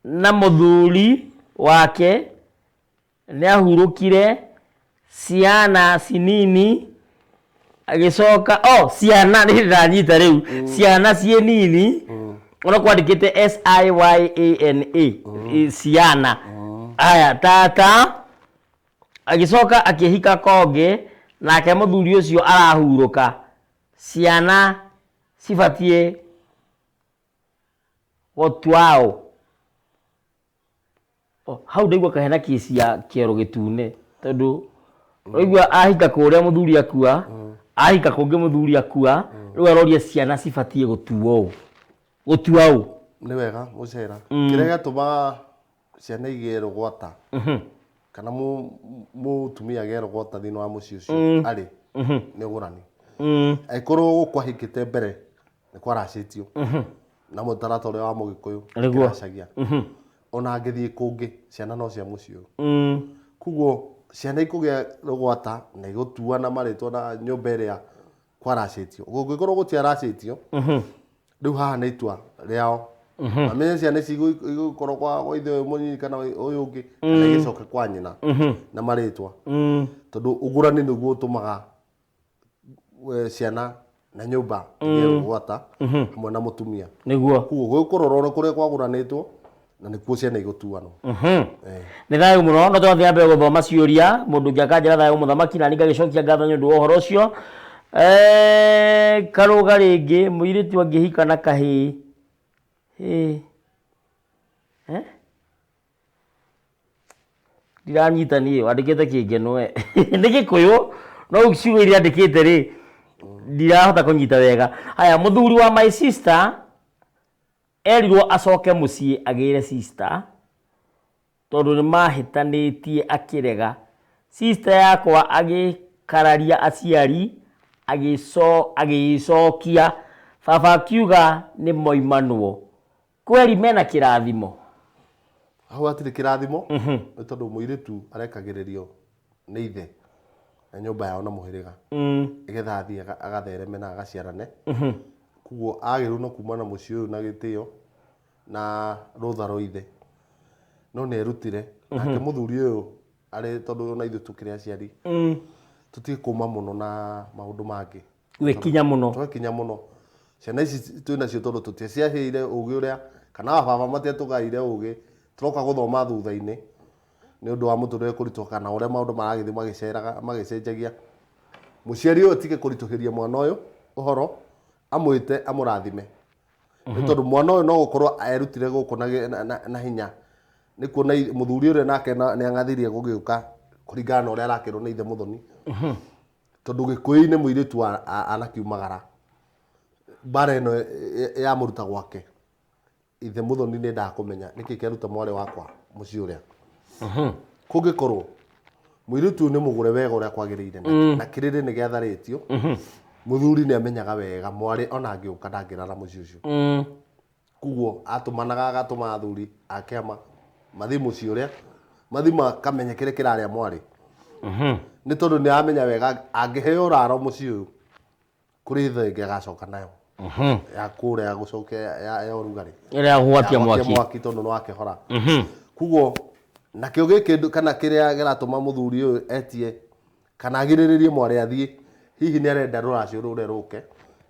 na mũthuri wake nĩ ahurũkire ciana cinini agĩcoka oh ciana nĩ ndanyita rĩu ciana ciĩ nini ona kwandĩkĩte S I Y A N A ciana aya tata agĩcoka akĩhika kongĩ nake mũthuri ũcio arahurũka ciana cibatiĩ gũtuaũ. Oh, hau ndaigua kahena kĩci ya kĩero gĩtune tondũ ũraigua ahika kũrĩa mũthuri akua, ahika kũngĩ mũthuri akua, rĩu aroria ciana cibatiĩ gũtuo ũ, gũtua ũ. Nĩ wega mũcera. Kĩrĩa gĩatũmaga ciana igĩe rũgwata kana mũtumia agĩe rũgwata thĩinĩ wa mũciĩ ũcio arĩ nĩ ũgũrani. Angĩkorwo gũkũ ahikĩte mbere nĩ kwaracĩtio na mũtaratara ũrĩa wa mũgĩkũyũ kĩracagia, ona angĩthiĩ kũngĩ ciana no cia mũciĩ ũyũ. Koguo ciana ikũgĩa rũgwata na igũtuana marĩtwa na nyũmba ĩrĩa kwaracĩtio. Kũngĩkorwo gũtiaracĩtio, rĩu haha nĩ itua rĩao. Mamenye ciana ici igũkorwo kwa ithe ũyũ mũnini kana ũyũ ũngĩ, kana igĩcoke kwa nyina na marĩtwa. Tondũ ũgũrani nĩguo ũtũmaga ciana na nyũmba ĩgĩe rũgwata hamwe na mũtumia. Nĩguo. Koguo gũkũrorwo kũrĩa kwagũranĩtwo na nĩkuo ciana igũtuanwo. Nĩ thayũ mũno, no tũrathiĩ na mbere gũthoma ciũria. Mũndũ ũngĩ akanjĩra thayũ mũthamaki, na niĩ ngagĩcokia ngatho nĩ ũndũ wa ũhoro ũcio. Karũga rĩngĩ, mũirĩtu angĩhika na kahĩĩ. Ĩĩ. Eh? Ndiranyita niĩ wandĩkĩte kĩngeno we. Nĩ gĩkũyũ no ciugo iria andĩkĩte rĩ ndirahota kũnyita wega. Haya, mũthuri wa my sister erirwo acoke mũciĩ agĩre sister tondũ nĩ mahĩtanĩtie akĩrega. Sister yakwa agĩkararia aciari agĩcokia baba akiuga nĩ moimanwo. Kweri mena kĩrathimo? Hau hatirĩ kĩrathimo nĩ tondũ mũirĩtu arekagĩrĩrio nĩ ithe na nyũmba yao na mũhĩrĩga nĩgetha athiĩ agathereme na agaciarane. Koguo agĩrĩirwo no kuma na mũciĩ ũyũ na gĩtĩo na rũtha rwa ithe. No nĩ erutire nake mũthuri ũyũ arĩ tondũ ona ithuĩ tũkĩrĩ aciari tũtige kũma mũno na maũndũ mangĩ. Gwĩkinya mũno. Twekinya mũno. Ciana ici twĩ nacio tondũ tũtiaciaheire ũgĩ ũrĩa kana ababa matiatũgaĩire ũgĩ tũroka gũthoma thutha-inĩ nĩ ũndũ wa mũtũrĩre kũritũha kana ũrĩa maũndũ maragĩthiĩ magĩceraga magĩcenjagia. Mũciari ũyũ atige kũritũhĩria mwana ũyũ ũhoro amwĩte amũrathime. Nĩ tondũ mwana ũyũ no gũkorwo erutire gũkũ na hinya nĩ kuona mũthuri ũrĩa nake nĩ ang'athirie gũgĩũka kũringana na ũrĩa arakĩrwo nĩ ithe mũthoni. Tondũ gĩkũyũ-inĩ mũirĩtu anakiumagara mbara ĩno yamũruta gwake ithe mũthoni nĩ endaga kũmenya nĩkĩ kĩaruta mwarĩ wakwa mũciĩ ũrĩa. Kũngĩkorwo mũirĩtu ũyũ nĩ mũgũre wega ũrĩa kwagĩrĩire na kĩrĩrĩ nĩ gĩatharĩtio, mũthuri nĩ amenyaga wega mwarĩ ona angĩũka ndangĩrara mũciĩ ũcio. Koguo atũmanaga agatũma athuri a kĩama mathiĩ mũciĩ ũrĩa mathiĩ makamenye kĩrĩa kĩrarĩa mwarĩ. Nĩ tondũ nĩ aramenya wega angĩheo ũraro mũciĩ ũyũ kũrĩ thenge agacoka nayo ya kũrĩa ya gũcokia ya ũrugarĩ Ĩrĩa ya kũgwatia mwaki. Mwaki tondũ nĩ wakĩhora. Koguo nakĩo gĩkĩ kana kĩrĩa kĩratũma mũthuri ũyũ etie kana agirĩrĩrie mwarĩ athiĩ, hihi nĩ arenda rũracio rũrĩa rũke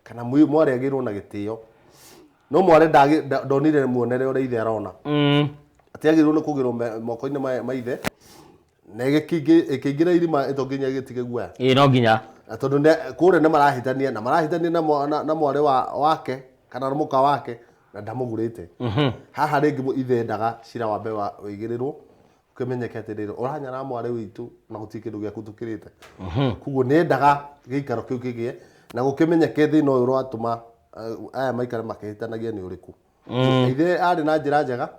kana mwarĩ agĩrwo na gĩtĩo. No mwarĩ ndonire muonere ũrĩa ithe arona. Atiagĩrĩirwo nĩ kũgĩrwo moko-inĩ ma ithe na ĩkĩingĩra irima ĩto nginya ĩgĩtige guoya. Ĩĩ no nginya. Na tondũ kũrĩa nĩ marahĩtania na marahĩtania na mwarĩ wake kana mũka wake na ndamũgũrĩte. Haha rĩngĩ ithe endaga cira wambe ũigĩrĩrwo ũkĩmenyeke atĩrĩrĩ ũranyara mwarĩ witũ na gũtirĩ kĩndũ gĩaku tũkĩrĩte. Koguo nĩ endaga gĩikaro kĩu kĩgĩe na gũkĩmenyeke thĩna ũyũ ũratũma aya maikare makĩhĩtanagia nĩ ũrĩkũ. Ithe arĩ na njĩra njega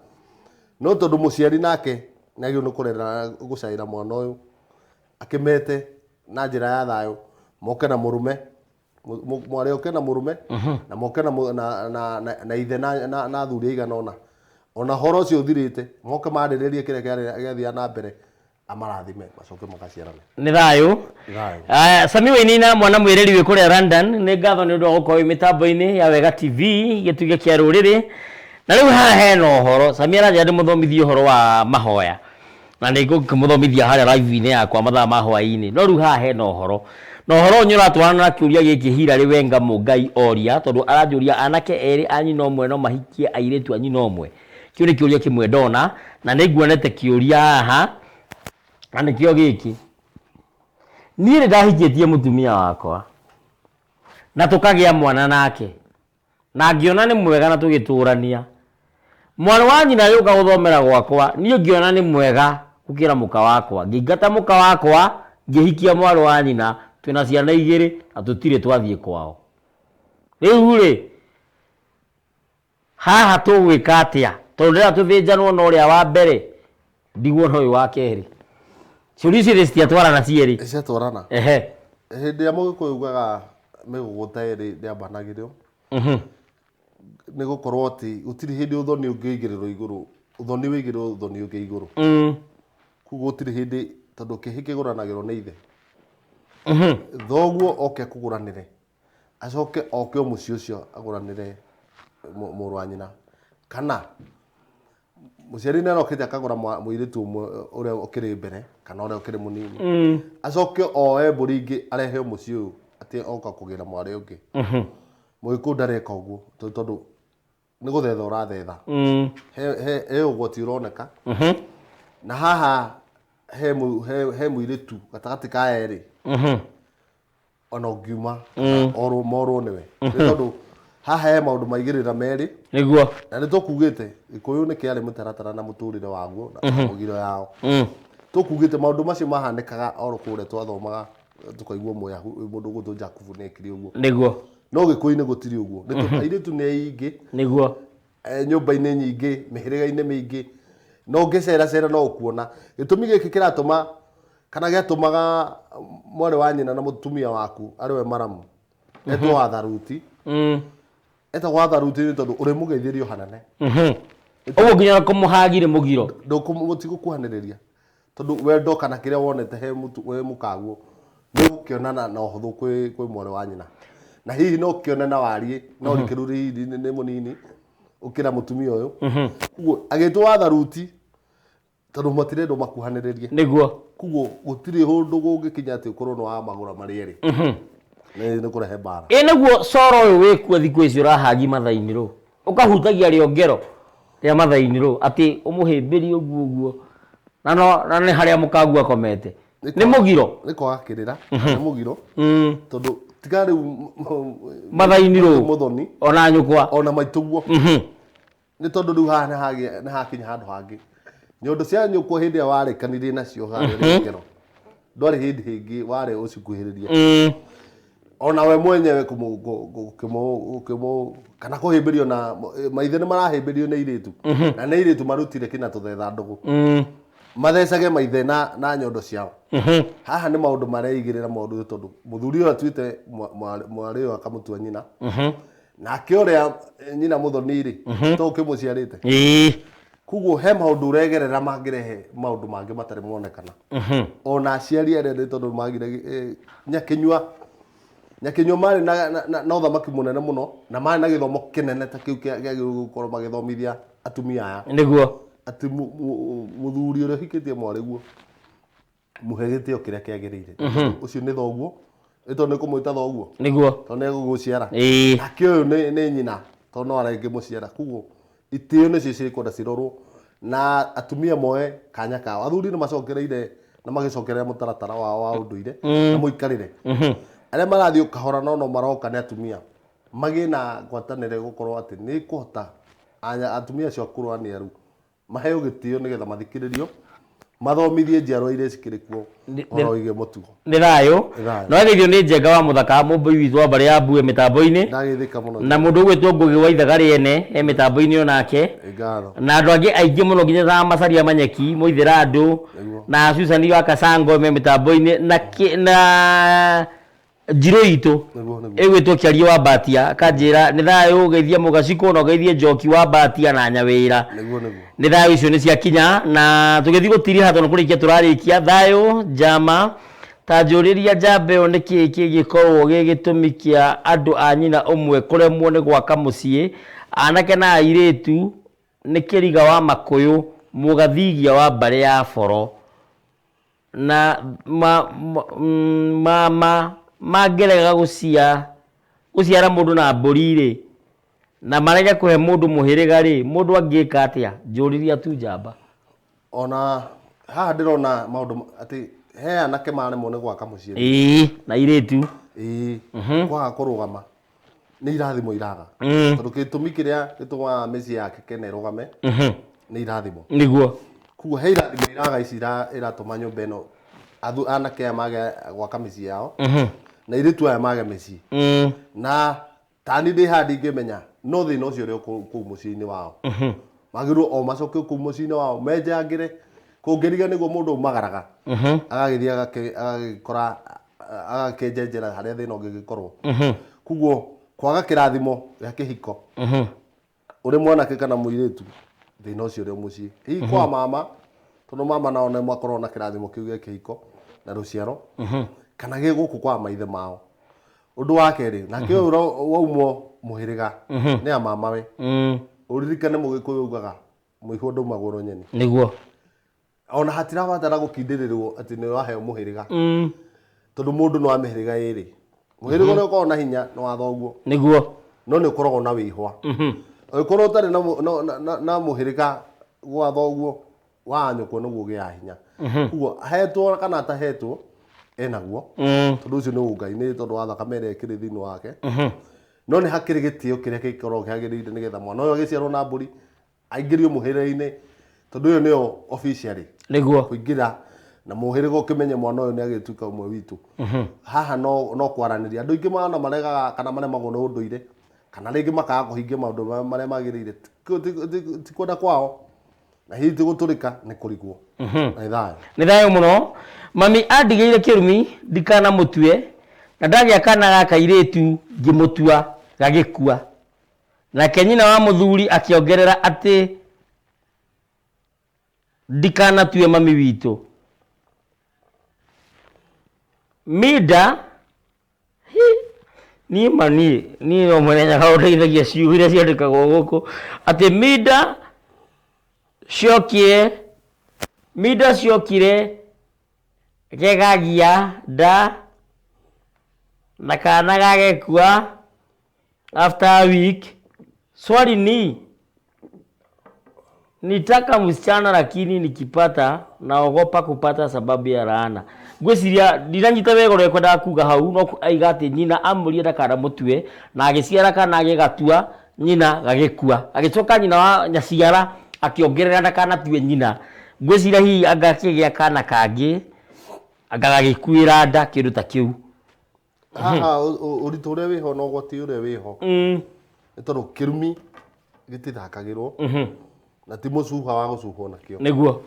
no tondũ mũciari nake nĩ agĩrĩirwo nĩ kũrera gũcaĩra mwana ũyũ akĩmete na njĩra ya thayũ moke na mũrũme mwarĩ oke na mũrũme na moke na ithe na athuri aigana ũna ona horo ũcio ũthirĩte moke marĩrĩrie kĩrĩa gĩathiaga na mbere amarathime macoke magaciarane. Nĩ thayũ. Thayũ. Aya, Sami Wainaina mwana mwĩrĩri wĩ kũrĩa London nĩ ngatho nĩ ũndũ wa gũkorwo wĩ mĩtambo-inĩ ya Wega TV gĩtugĩ kĩa rũrĩrĩ. Na rĩu haha hena ũhoro Sami aranjĩra ndĩmũthomithie ũhoro wa mahoya na nĩ ngũkĩmũthomithia harĩa live-inĩ yakwa mathaa ma hwaĩ-inĩ. No rĩu haha hena ũhoro na ũhoro ũyũ nĩ ũratwarana na kĩũria gĩkĩ Hilary Wenga Mũngai oria tondũ aranjũria anake erĩ a nyina ũmwe no mahikie airĩtu a nyina ũmwe. Kĩu nĩ kĩũria kĩmwe ndona na nĩ nguonete kĩũria haha na nĩkĩo gĩkĩ. Niĩ nĩ ndahikĩtie mũtumia wakwa na tũkagĩa mwana nake na ngĩona nĩ mwega na tũgĩtũrania. Mwarĩ wa nyina agĩũka gũthomera gwakwa, niĩ ngĩona nĩ mwega gũkĩra mũka wakwa. Ngĩingata mũka wakwa ngĩhikia mwarĩ wa nyina, twĩna ciana igĩrĩ na tũtirĩ twathiĩ kwao. Rĩu rĩ, haha tũgwĩka atĩa? Tondũ ndĩrenda tũthĩnjanwo na ũrĩa wa mbere ndigwo na ũyũ wa kerĩ. Ciũria icio citiatwarana cierĩ. Ciatwarana. Ehe. Hĩndĩ ĩrĩa mũgĩkũyũ ugaga mĩgũgũta ĩrĩ ndĩambanagĩrio, nĩ gũkorwo atĩ gũtirĩ hĩndĩ ũthoni ũngĩigĩrĩrwo igũrũ, ũthoni wĩigĩrĩrwo ũthoni ũngĩ igũrũ. Koguo gũtirĩ hĩndĩ tondũ kĩhĩ kĩgũranagĩrwo nĩ ithe. Thoguo oke akũgũranĩre, acoke oke o mũciĩ ũcio agũranĩre mũrũ wa nyina. Kana mũciari nĩ arokĩte akagũra mũirĩtu ũmwe ũrĩa ũkĩrĩ mbere kana ũrĩa ũkĩrĩ mũnini. Acoke oe mbũri ingĩ arehe o mũciĩ ũyũ atĩ oka kũgĩra mwarĩ ũngĩ. Mũgĩkũyũ ndareka ũguo tondũ nĩ gũthetha ũrathetha. He ũgwati ũroneka. Na haha he mũirĩtu gatagatĩ ka erĩ. Ona ũngiuma orwo morwo nĩwe. Nĩ tondũ Haha he maũndũ maigĩrĩra merĩ. Nĩguo. Na nĩ tũkugĩte Gĩkũyũ nĩ kĩarĩ mũtaratara na mũtũrĩre waguo na mũgiro yao. Tũkugĩte maũndũ macio mahanĩkaga oro kũrĩa twathomaga tũkaigua mũndũ ũgwĩtwo Jakubu nĩ ekire ũguo. Nĩguo. No Gĩkũyũ-inĩ gũtirĩ ũguo. Nĩ tondũ airĩtu nĩ aingĩ. Nĩguo. Nyũmba-inĩ nyingĩ, mĩhĩrĩga-inĩ mĩingĩ, na ũngĩceracera no ũkuona. Gĩtũmi gĩkĩ kĩratũma kana gĩatũmaga mwarĩ wa nyina na mũtumia waku arĩ we maramu etwo Watharuti. Etagwo Watharuti nĩ tondũ ũrĩmũgeithĩria o hanene. Ũguo nginya kũmũhagi nĩ mũgiro. Mũtigũkuhanĩrĩria tondũ wendo kana kĩrĩa wonete he he mũkaguo nĩ ũgũkĩonana na ũhũthũ kwĩ mwarĩ wa nyina. Na hihi no ũkĩone na wariĩ no ũrikĩru hihi nĩ mũnini ũkĩra mũtumia ũyũ. Koguo agĩtwo Watharuti tondũ matirendwo makuhanĩrĩrie. Nĩguo. Koguo gũtirĩ ũndũ gũngĩkinya atĩ ũkorwo nĩ wa magũra marĩ erĩ. Nĩ kũrehe mbara. Ĩ nĩguo coro ũyũ wĩkuo thikũ ici ũrahagi mathainĩ rũ, ũkahutagia rĩongero rĩa mathainĩ rũ, atĩ ũmũhĩmbĩrie ũguo ũguo, na no na nĩ harĩa mũkaguo akomete. Nĩ mũgiro. Nĩ kwaga kĩrĩra, nĩ mũgiro. Tondũ tiga rĩu Mathainĩ rũ. Mũthoni. Ona nyũkwa. Ona maitũguo. Nĩ tondũ rĩu haha nĩ hakinya handũ hangĩ. Nyondo cia nyũkwa hĩndĩ ĩrĩa warĩkanirie nacio harĩa rĩongero. Ndwarĩ hĩndĩ ĩngĩ warĩ ũcikuhĩrĩrie. Ona we mwenyewe kana kũhĩmbĩrio na maithe nĩ marahĩmbĩrio nĩ airĩtu. Na nĩ airĩtu marutire kĩna tũthetha ndũgũ. Mathecage maithe na nyondo ciao. Haha nĩ maũndũ mareigĩrĩra maũndũ tondũ mũthuri ũyũ atuĩte mwarĩ ũyũ akamũtua nyina. Nake ũrĩa nyina mũthoni rĩ, to ũkĩmũciarĩte. Koguo he maũndũ ũregerera mangĩrehe maũndũ mangĩ matarĩ monekana. Ona aciari arĩa nĩ tondũ magire Nyakinyua. Nyakinyua marĩ na ũthamaki mũnene mũno na marĩ na gĩthomo kĩnene ta kĩu kĩagĩrĩirwo gũkorwo magĩthomithia atumia aya. Nĩguo. Atĩ mũthuri ũrĩa ũhikĩtie mwarĩguo mũhe gĩtĩo kĩrĩa kĩagĩrĩire. Ũcio nĩ thoguo, nĩ tondũ nĩ kũmwĩta thoguo. Nĩguo. Tondũ nĩ egũgũciara. Nake ũyũ nĩ nyina tondũ no arengĩmũciara. Koguo itĩo nĩcio cikwenda cirorwo na atumia moe kanya kao. Athuri nĩ macokereire na magĩcokerera mũtaratara wao wa ũndũire na mũikarĩre. Arĩa marathiĩ kahora no no maroka nĩ atumia magĩe na ngwatanĩro gũkorwo atĩ nĩ kũhota atumia acio akũrũ aniaru maheo gĩtĩo nĩgetha mathikĩrĩrio, mathomithie njiarwa iria cikĩrĩ kuo ũhoro wĩgiĩ mũtugo. Nĩ thayũ. Nĩ thayũ. Na wageithio nĩ Njenga wa Mũthaka, mũmbũi witũ wa mbarĩ ya Mbue mĩtambo-inĩ. Ndageithĩka mũno. Na mũndũ ũgwĩtwo Ngũgĩ wa Ithaga rĩene e mĩtambo-inĩ o nake. Nĩ ngatho. Na andũ angĩ aingĩ mũno nginya ta Macaria Manyeki, Mũithĩra andũ, Nĩguo. na Susan wa Kasango me mĩtambo-inĩ na Njirũ itũ Nĩguo, nĩguo. ĩgwĩtwo Kĩarie wa Mbatia akanjĩra nĩ thayũ ũgeithie Mũgacikũ na ũgeithie Njoki wa Mbatia na Nyawĩra. Nĩguo, nĩguo. Nĩ thayũ icio nĩ ciakinya na tũgĩthiĩ gũtiriha tondũ kũrĩkia tũrarĩkia. Thayũ njama ta njũrĩria njamba ĩyo nĩ kĩĩ kĩngĩkorwo gĩ gĩtũmi kĩa andũ a nyina ũmwe kũremwo nĩ gwaka mũciĩ, anake na airĩtu nĩ Kĩriga wa Makũyũ Mũgathigia wa mbarĩ ya Boro. Na ma mangĩrega gũciara mũndũ na mbũri-rĩ, na marege kũhe mũndũ mũhĩrĩga-rĩ, mũndũ angĩka atĩa? Njũriria tu njamba. Ona haha ndĩrona maũndũ atĩ he anake maremwo nĩ gwaka mũciĩ. Ĩĩ, na airĩtu. Ĩĩ, kwaga kũrũgama nĩ irathimo iraga. Tondũ gĩtũmi kĩrĩa gĩtũmaga mĩciĩ yake kene ĩrũgame nĩ irathimo. Nĩguo. Koguo he irathimo iraga ici iratũma nyũmba ĩno anake aya mage gwaka mĩciĩ yao na airĩtu aya mage mĩciĩ. Na tani ndĩ haha ndingĩmenya no thĩna ũcio ũrĩ o kũu mũciĩ-inĩ wao. Magĩrĩirwo o macoke kũu mũciĩ-inĩ wao menjangĩre kũngĩriga nĩguo mũndũ aumagaraga agagĩthiĩ agagĩkora agakĩnjenjera harĩa thĩna ũngĩgĩkorwo. Koguo kwaga kĩrathimo gĩa kĩhiko ũrĩ mwanake kana mũirĩtu thĩna ũcio ũrĩ o mũciĩ. Hihi kwa mama tondũ mama nao nĩ makoragwo na kĩrathimo kĩu gĩa kĩhiko na rũciaro kana gĩ gũkũ kwa maithe mao. Ũndũ wa kerĩ nake ũyũ waumwo mũhĩrĩga nĩ a mamawe. Ũririkane Mũgĩkũyũ augaga mũihwo ndaumagwo rũnyeni. Nĩguo. Ona hatirabatara gũkindĩrĩrwo atĩ nĩ waheo mũhĩrĩga. Tondũ mũndũ nĩ wa mĩhĩrĩga ĩrĩ. Mũhĩrĩga ũrĩa ũkoragwo na hinya nĩ wa thoguo. Nĩguo. No nĩ ũkoragwo na wĩihwa. Ũngĩkorwo ũtarĩ na mũhĩrĩga gwa thoguo wa nyũkwa nĩguo ũgĩaga hinya. Koguo ahetwo kana atahetwo enaguo. Tondũ ũcio nĩ ũngai nĩ tondũ wa thakame ĩrĩa ĩkĩrĩ thĩinĩ wake. No nĩ hakĩrĩ gĩtĩo kĩrĩa gĩkoragwo kĩagĩrĩire nĩgetha mwana ũyũ agĩciarwo na mbũri aingĩrio mũhĩrĩga-inĩ tondũ ĩyo nĩyo officially Nĩguo. Kũingĩra na mũhĩrĩga ũkĩmenye mwana ũyũ nĩ agĩtuĩka ũmwe witũ. Haha no kwaranĩria andũ aingĩ mana maregaga kana maremagwo nĩ ũndũire kana rĩngĩ makaga kũhingia maũndũ marĩa magĩrĩire ti kwenda kwao na hihi ti gũtũrĩka nĩ kũrigwo. Nĩ thayũ. Nĩ thayũ mũno. Mami andigĩire kĩrumi ndikanamũtue na ndagĩa kana ga kairĩtu ngĩmũtua gagĩkua. Nake nyina wa mũthuri akĩongerera atĩ ndikanatue mami witũ. Minda hi, niĩ ma niĩ niĩ no mwene nyaga ũndeithagia ciugo iria ciandĩkagwo gũkũ atĩ minda ciokire minda ciokire gegagia nda na kana gagekua after a week. Swali ni nitaka msichana lakini nikipata naogopa kupata sababu ya laana. Ngwĩciria ndinanyita wega ũrĩa ekwendaga kuga hau no aiga atĩ nyina amũrie ndakanamũtue na agĩciara kana agĩgatua nyina gagĩkua agĩcoka nyina wa nyaciara akĩongerera ndakanatue nyina. Ngwĩciria hihi anga akĩgĩa kana kangĩ anga gagĩkuĩra nda kĩndũ ta kĩu. Haha ũritũ ũrĩa wĩho na ũgwati ũrĩa wĩho nĩ tondũ kĩrumi gĩtithakagĩrwo na ti mũcuha wa gũcuhwo nakĩo. Nĩguo.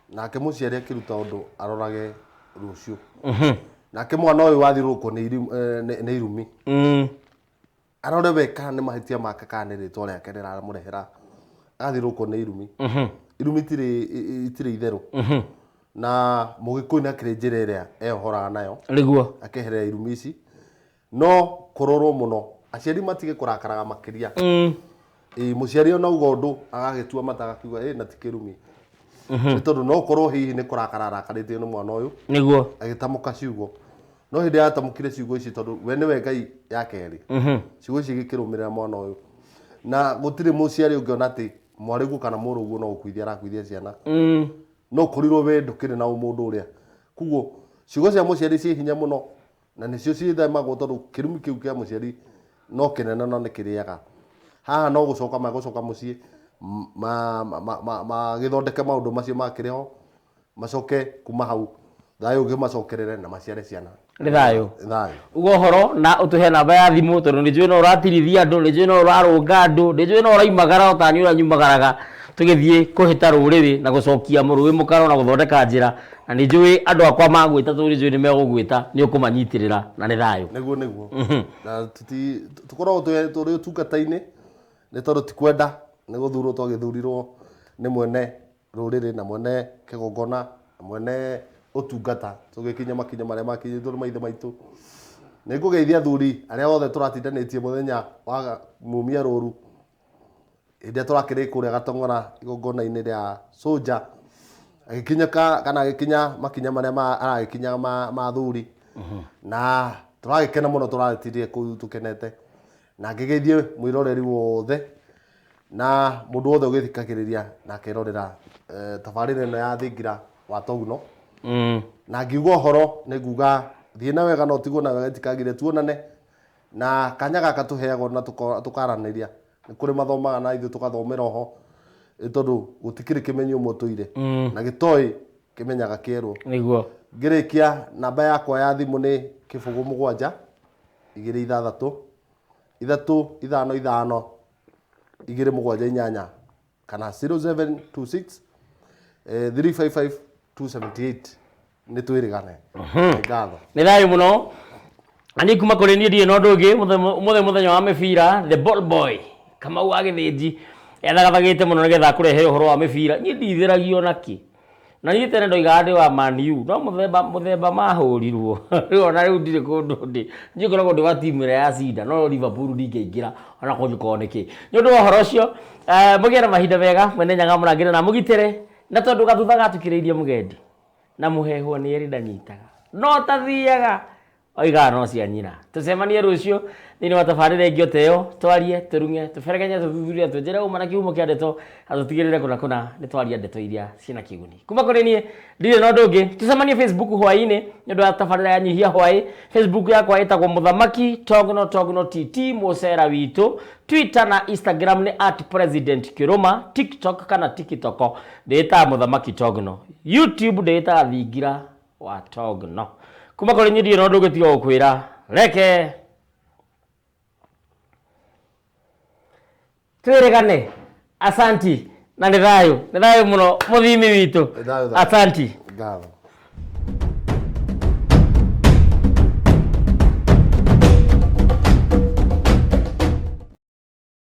Nake mũciari akĩruta ũndũ arorage rũciũ. Nake mwana ũyũ wathiũrũrũkwo nĩ irumi arore we kana nĩ mahĩtia make kana nĩ rĩtwa rĩake rĩramũrehera agathiũrũrũkwo nĩ irumi. Irumi itirĩ itherũ. Na mũgĩkũyũ nĩ akĩrĩ njĩra ĩrĩa eyohoraga nayo. Nĩguo. Akeherera irumi ici. No kũrorwo mũno aciari matige kũrakaraga makĩria. Ĩĩ mũciari ona uga ũndũ agagĩtua mata agakiuga ĩ na ti kĩrumi. Nĩ tondũ no ũkorwo hihi nĩ kũrakara arakarĩtio nĩ mwana ũyũ. Nĩguo. Agĩtamũka ciugo. No hĩndĩ yatamũkire ciugo ici tondũ we nĩwe Ngai ya kerĩ. Ciugo ici igĩkĩrũmĩrĩra mwana ũyũ. Na gũtirĩ mũciari ũngĩona atĩ mwarĩguo kana mũrũguo no gũkuithia arakuithia ciana. No ũkorirwo we ndũkĩrĩ na ũmũndũ ũrĩa. Koguo ciugo cia mũciari ciĩ hinya mũno na nĩcio ciĩthemagwo tondũ kĩrumi kĩu kĩa mũciari no kĩnene na nĩ kĩrĩaga. Haha no gũcoka magũcoka mũciĩ magĩthondeke maũndũ macio makĩrĩ ho macoke kuma hau thayũ ũngĩmacokerere na maciare ciana. Nĩ thayũ. Thayũ. Uga ũhoro na ũtũhe namba ya thimũ tondũ nĩ njũĩ no ũratirithia andũ, nĩ njũĩ no ũrarũnga andũ, nĩ njũĩ no ũraimagara o ta niĩ ũrĩa nyumagaraga tũgĩthiĩ kũhĩta rũrĩrĩ na gũcokia mũrũĩ mũkaro na gũthondeka njĩra na nĩ njũĩ andũ akwa magwĩta tondũ nĩ njũĩ nĩ megũgwĩta nĩ ũkũmanyitĩrĩra na nĩ thayũ. Nĩguo nĩguo. Na tũkoragwo tũrĩ ũtungata-inĩ nĩ tondũ ti kwenda nĩ gũthurwo twagĩthurirwo nĩ mwene rũrĩrĩ na mwene kĩgongona na mwene ũtungata tũgĩkinya makinya marĩa makinyĩtwo nĩ maithe maitũ. Nĩ ngũgeithia athuri arĩa othe tũratindanĩtie mũthenya wa mumia rũru hĩndĩ ĩrĩa tũrakĩrĩ kũrĩa Gatong'ora igongona-inĩ rĩa Soldier agĩkinya kana agĩkinya makinya marĩa aragĩkinya ma athuri na tũragĩkena mũno tũragĩtindire kũu tũkenete na ngĩgeithie mwĩroreri wothe na mũndũ wothe ũgĩthikagĩrĩria na akerorera tabarĩra ĩno ya Thingira wa Toguno. Na ngiuga ũhoro nĩ nguga thiĩ na wega no ũtigwo na wega itikagire tuonane na kanya gaka tũheagwo na tũkaranĩria nĩ kũrĩ mathomaga na ithuĩ tũgathomera oho nĩ tondũ gũtikĩrĩ kĩmenyi ũmwe ũtũire na gĩtoĩ kĩmenyaga kĩerwo. Nĩguo. Ngĩrĩkia namba yakwa ya thimũ nĩ 07 2 6 3 5 5 2 7 8 kana 0726 355 278 nĩ twĩrĩgane. Nĩ ngatho. Nĩ thayũ mũno. Na niĩ kuma kũrĩ niĩ ndirĩ na ũndũ ũngĩ ũmũthĩ mũthenya wa mĩbira the ball boy Kamau wa Gĩthĩnji ethagathagĩte mũno nĩgetha akũrehere ũhoro wa mĩbira. Niĩ ndithĩragio nakĩ. Na niĩ tene ndoigaga ndĩ wa Man U no mũthemba mahũrirwo. Rĩu ona rĩu ndirĩ kũndũ ndĩ. Niĩ ngoragwo ndĩ wa timu ĩrĩa ya cinda no Liverpool ndingĩingĩra ona kũngĩkorwo nĩ kĩ. Nĩ ũndũ wa ũhoro ũcio mũgĩe na mahinda mega mwene nyaga mũrangĩre na mũgitĩre na tondũ gathutha gatukĩrĩirie mũgendi na mũhehwo nĩ erĩ ndanyitaga no tathiaga. Oigaga no cia nyina. Tũcemanie rũciũ thĩinĩ wa tabarĩra ĩngĩ o ta ĩyo, twarie, tũrung'e, tũberegenye, tũthuthurie, tũnjĩre ũma na kĩhumo kĩa ndeto, na tũtigĩrĩre kũna kũna nĩ twaria ndeto iria ciĩna kĩguni. Kuma kũrĩ niĩ, ndirĩ na ũndũ ũngĩ. Tũcemanie Facebook hwaĩ-inĩ nĩ ũndũ wa tabarĩra ya Nyihia Hwaĩ. Facebook yakwa ĩtagwo Mũthamaki Tongno Tongno TT Mũcera Witũ. Twitter na Instagram nĩ at President Kĩrũma. TikTok kana Tikitoko ndĩĩtaga Mũthamaki Tongno. YouTube ndĩĩtaga Thingira wa Tongno. Kuma kũrĩ niĩ ndirĩ na ũndũ ũngĩ tiga gũkwĩra reke twĩrĩgane. Asanti na nĩ thayũ, nĩ thayũ mũno mũthimi witũ. Nĩ thayũ, thayũ. Asanti. Ngatho.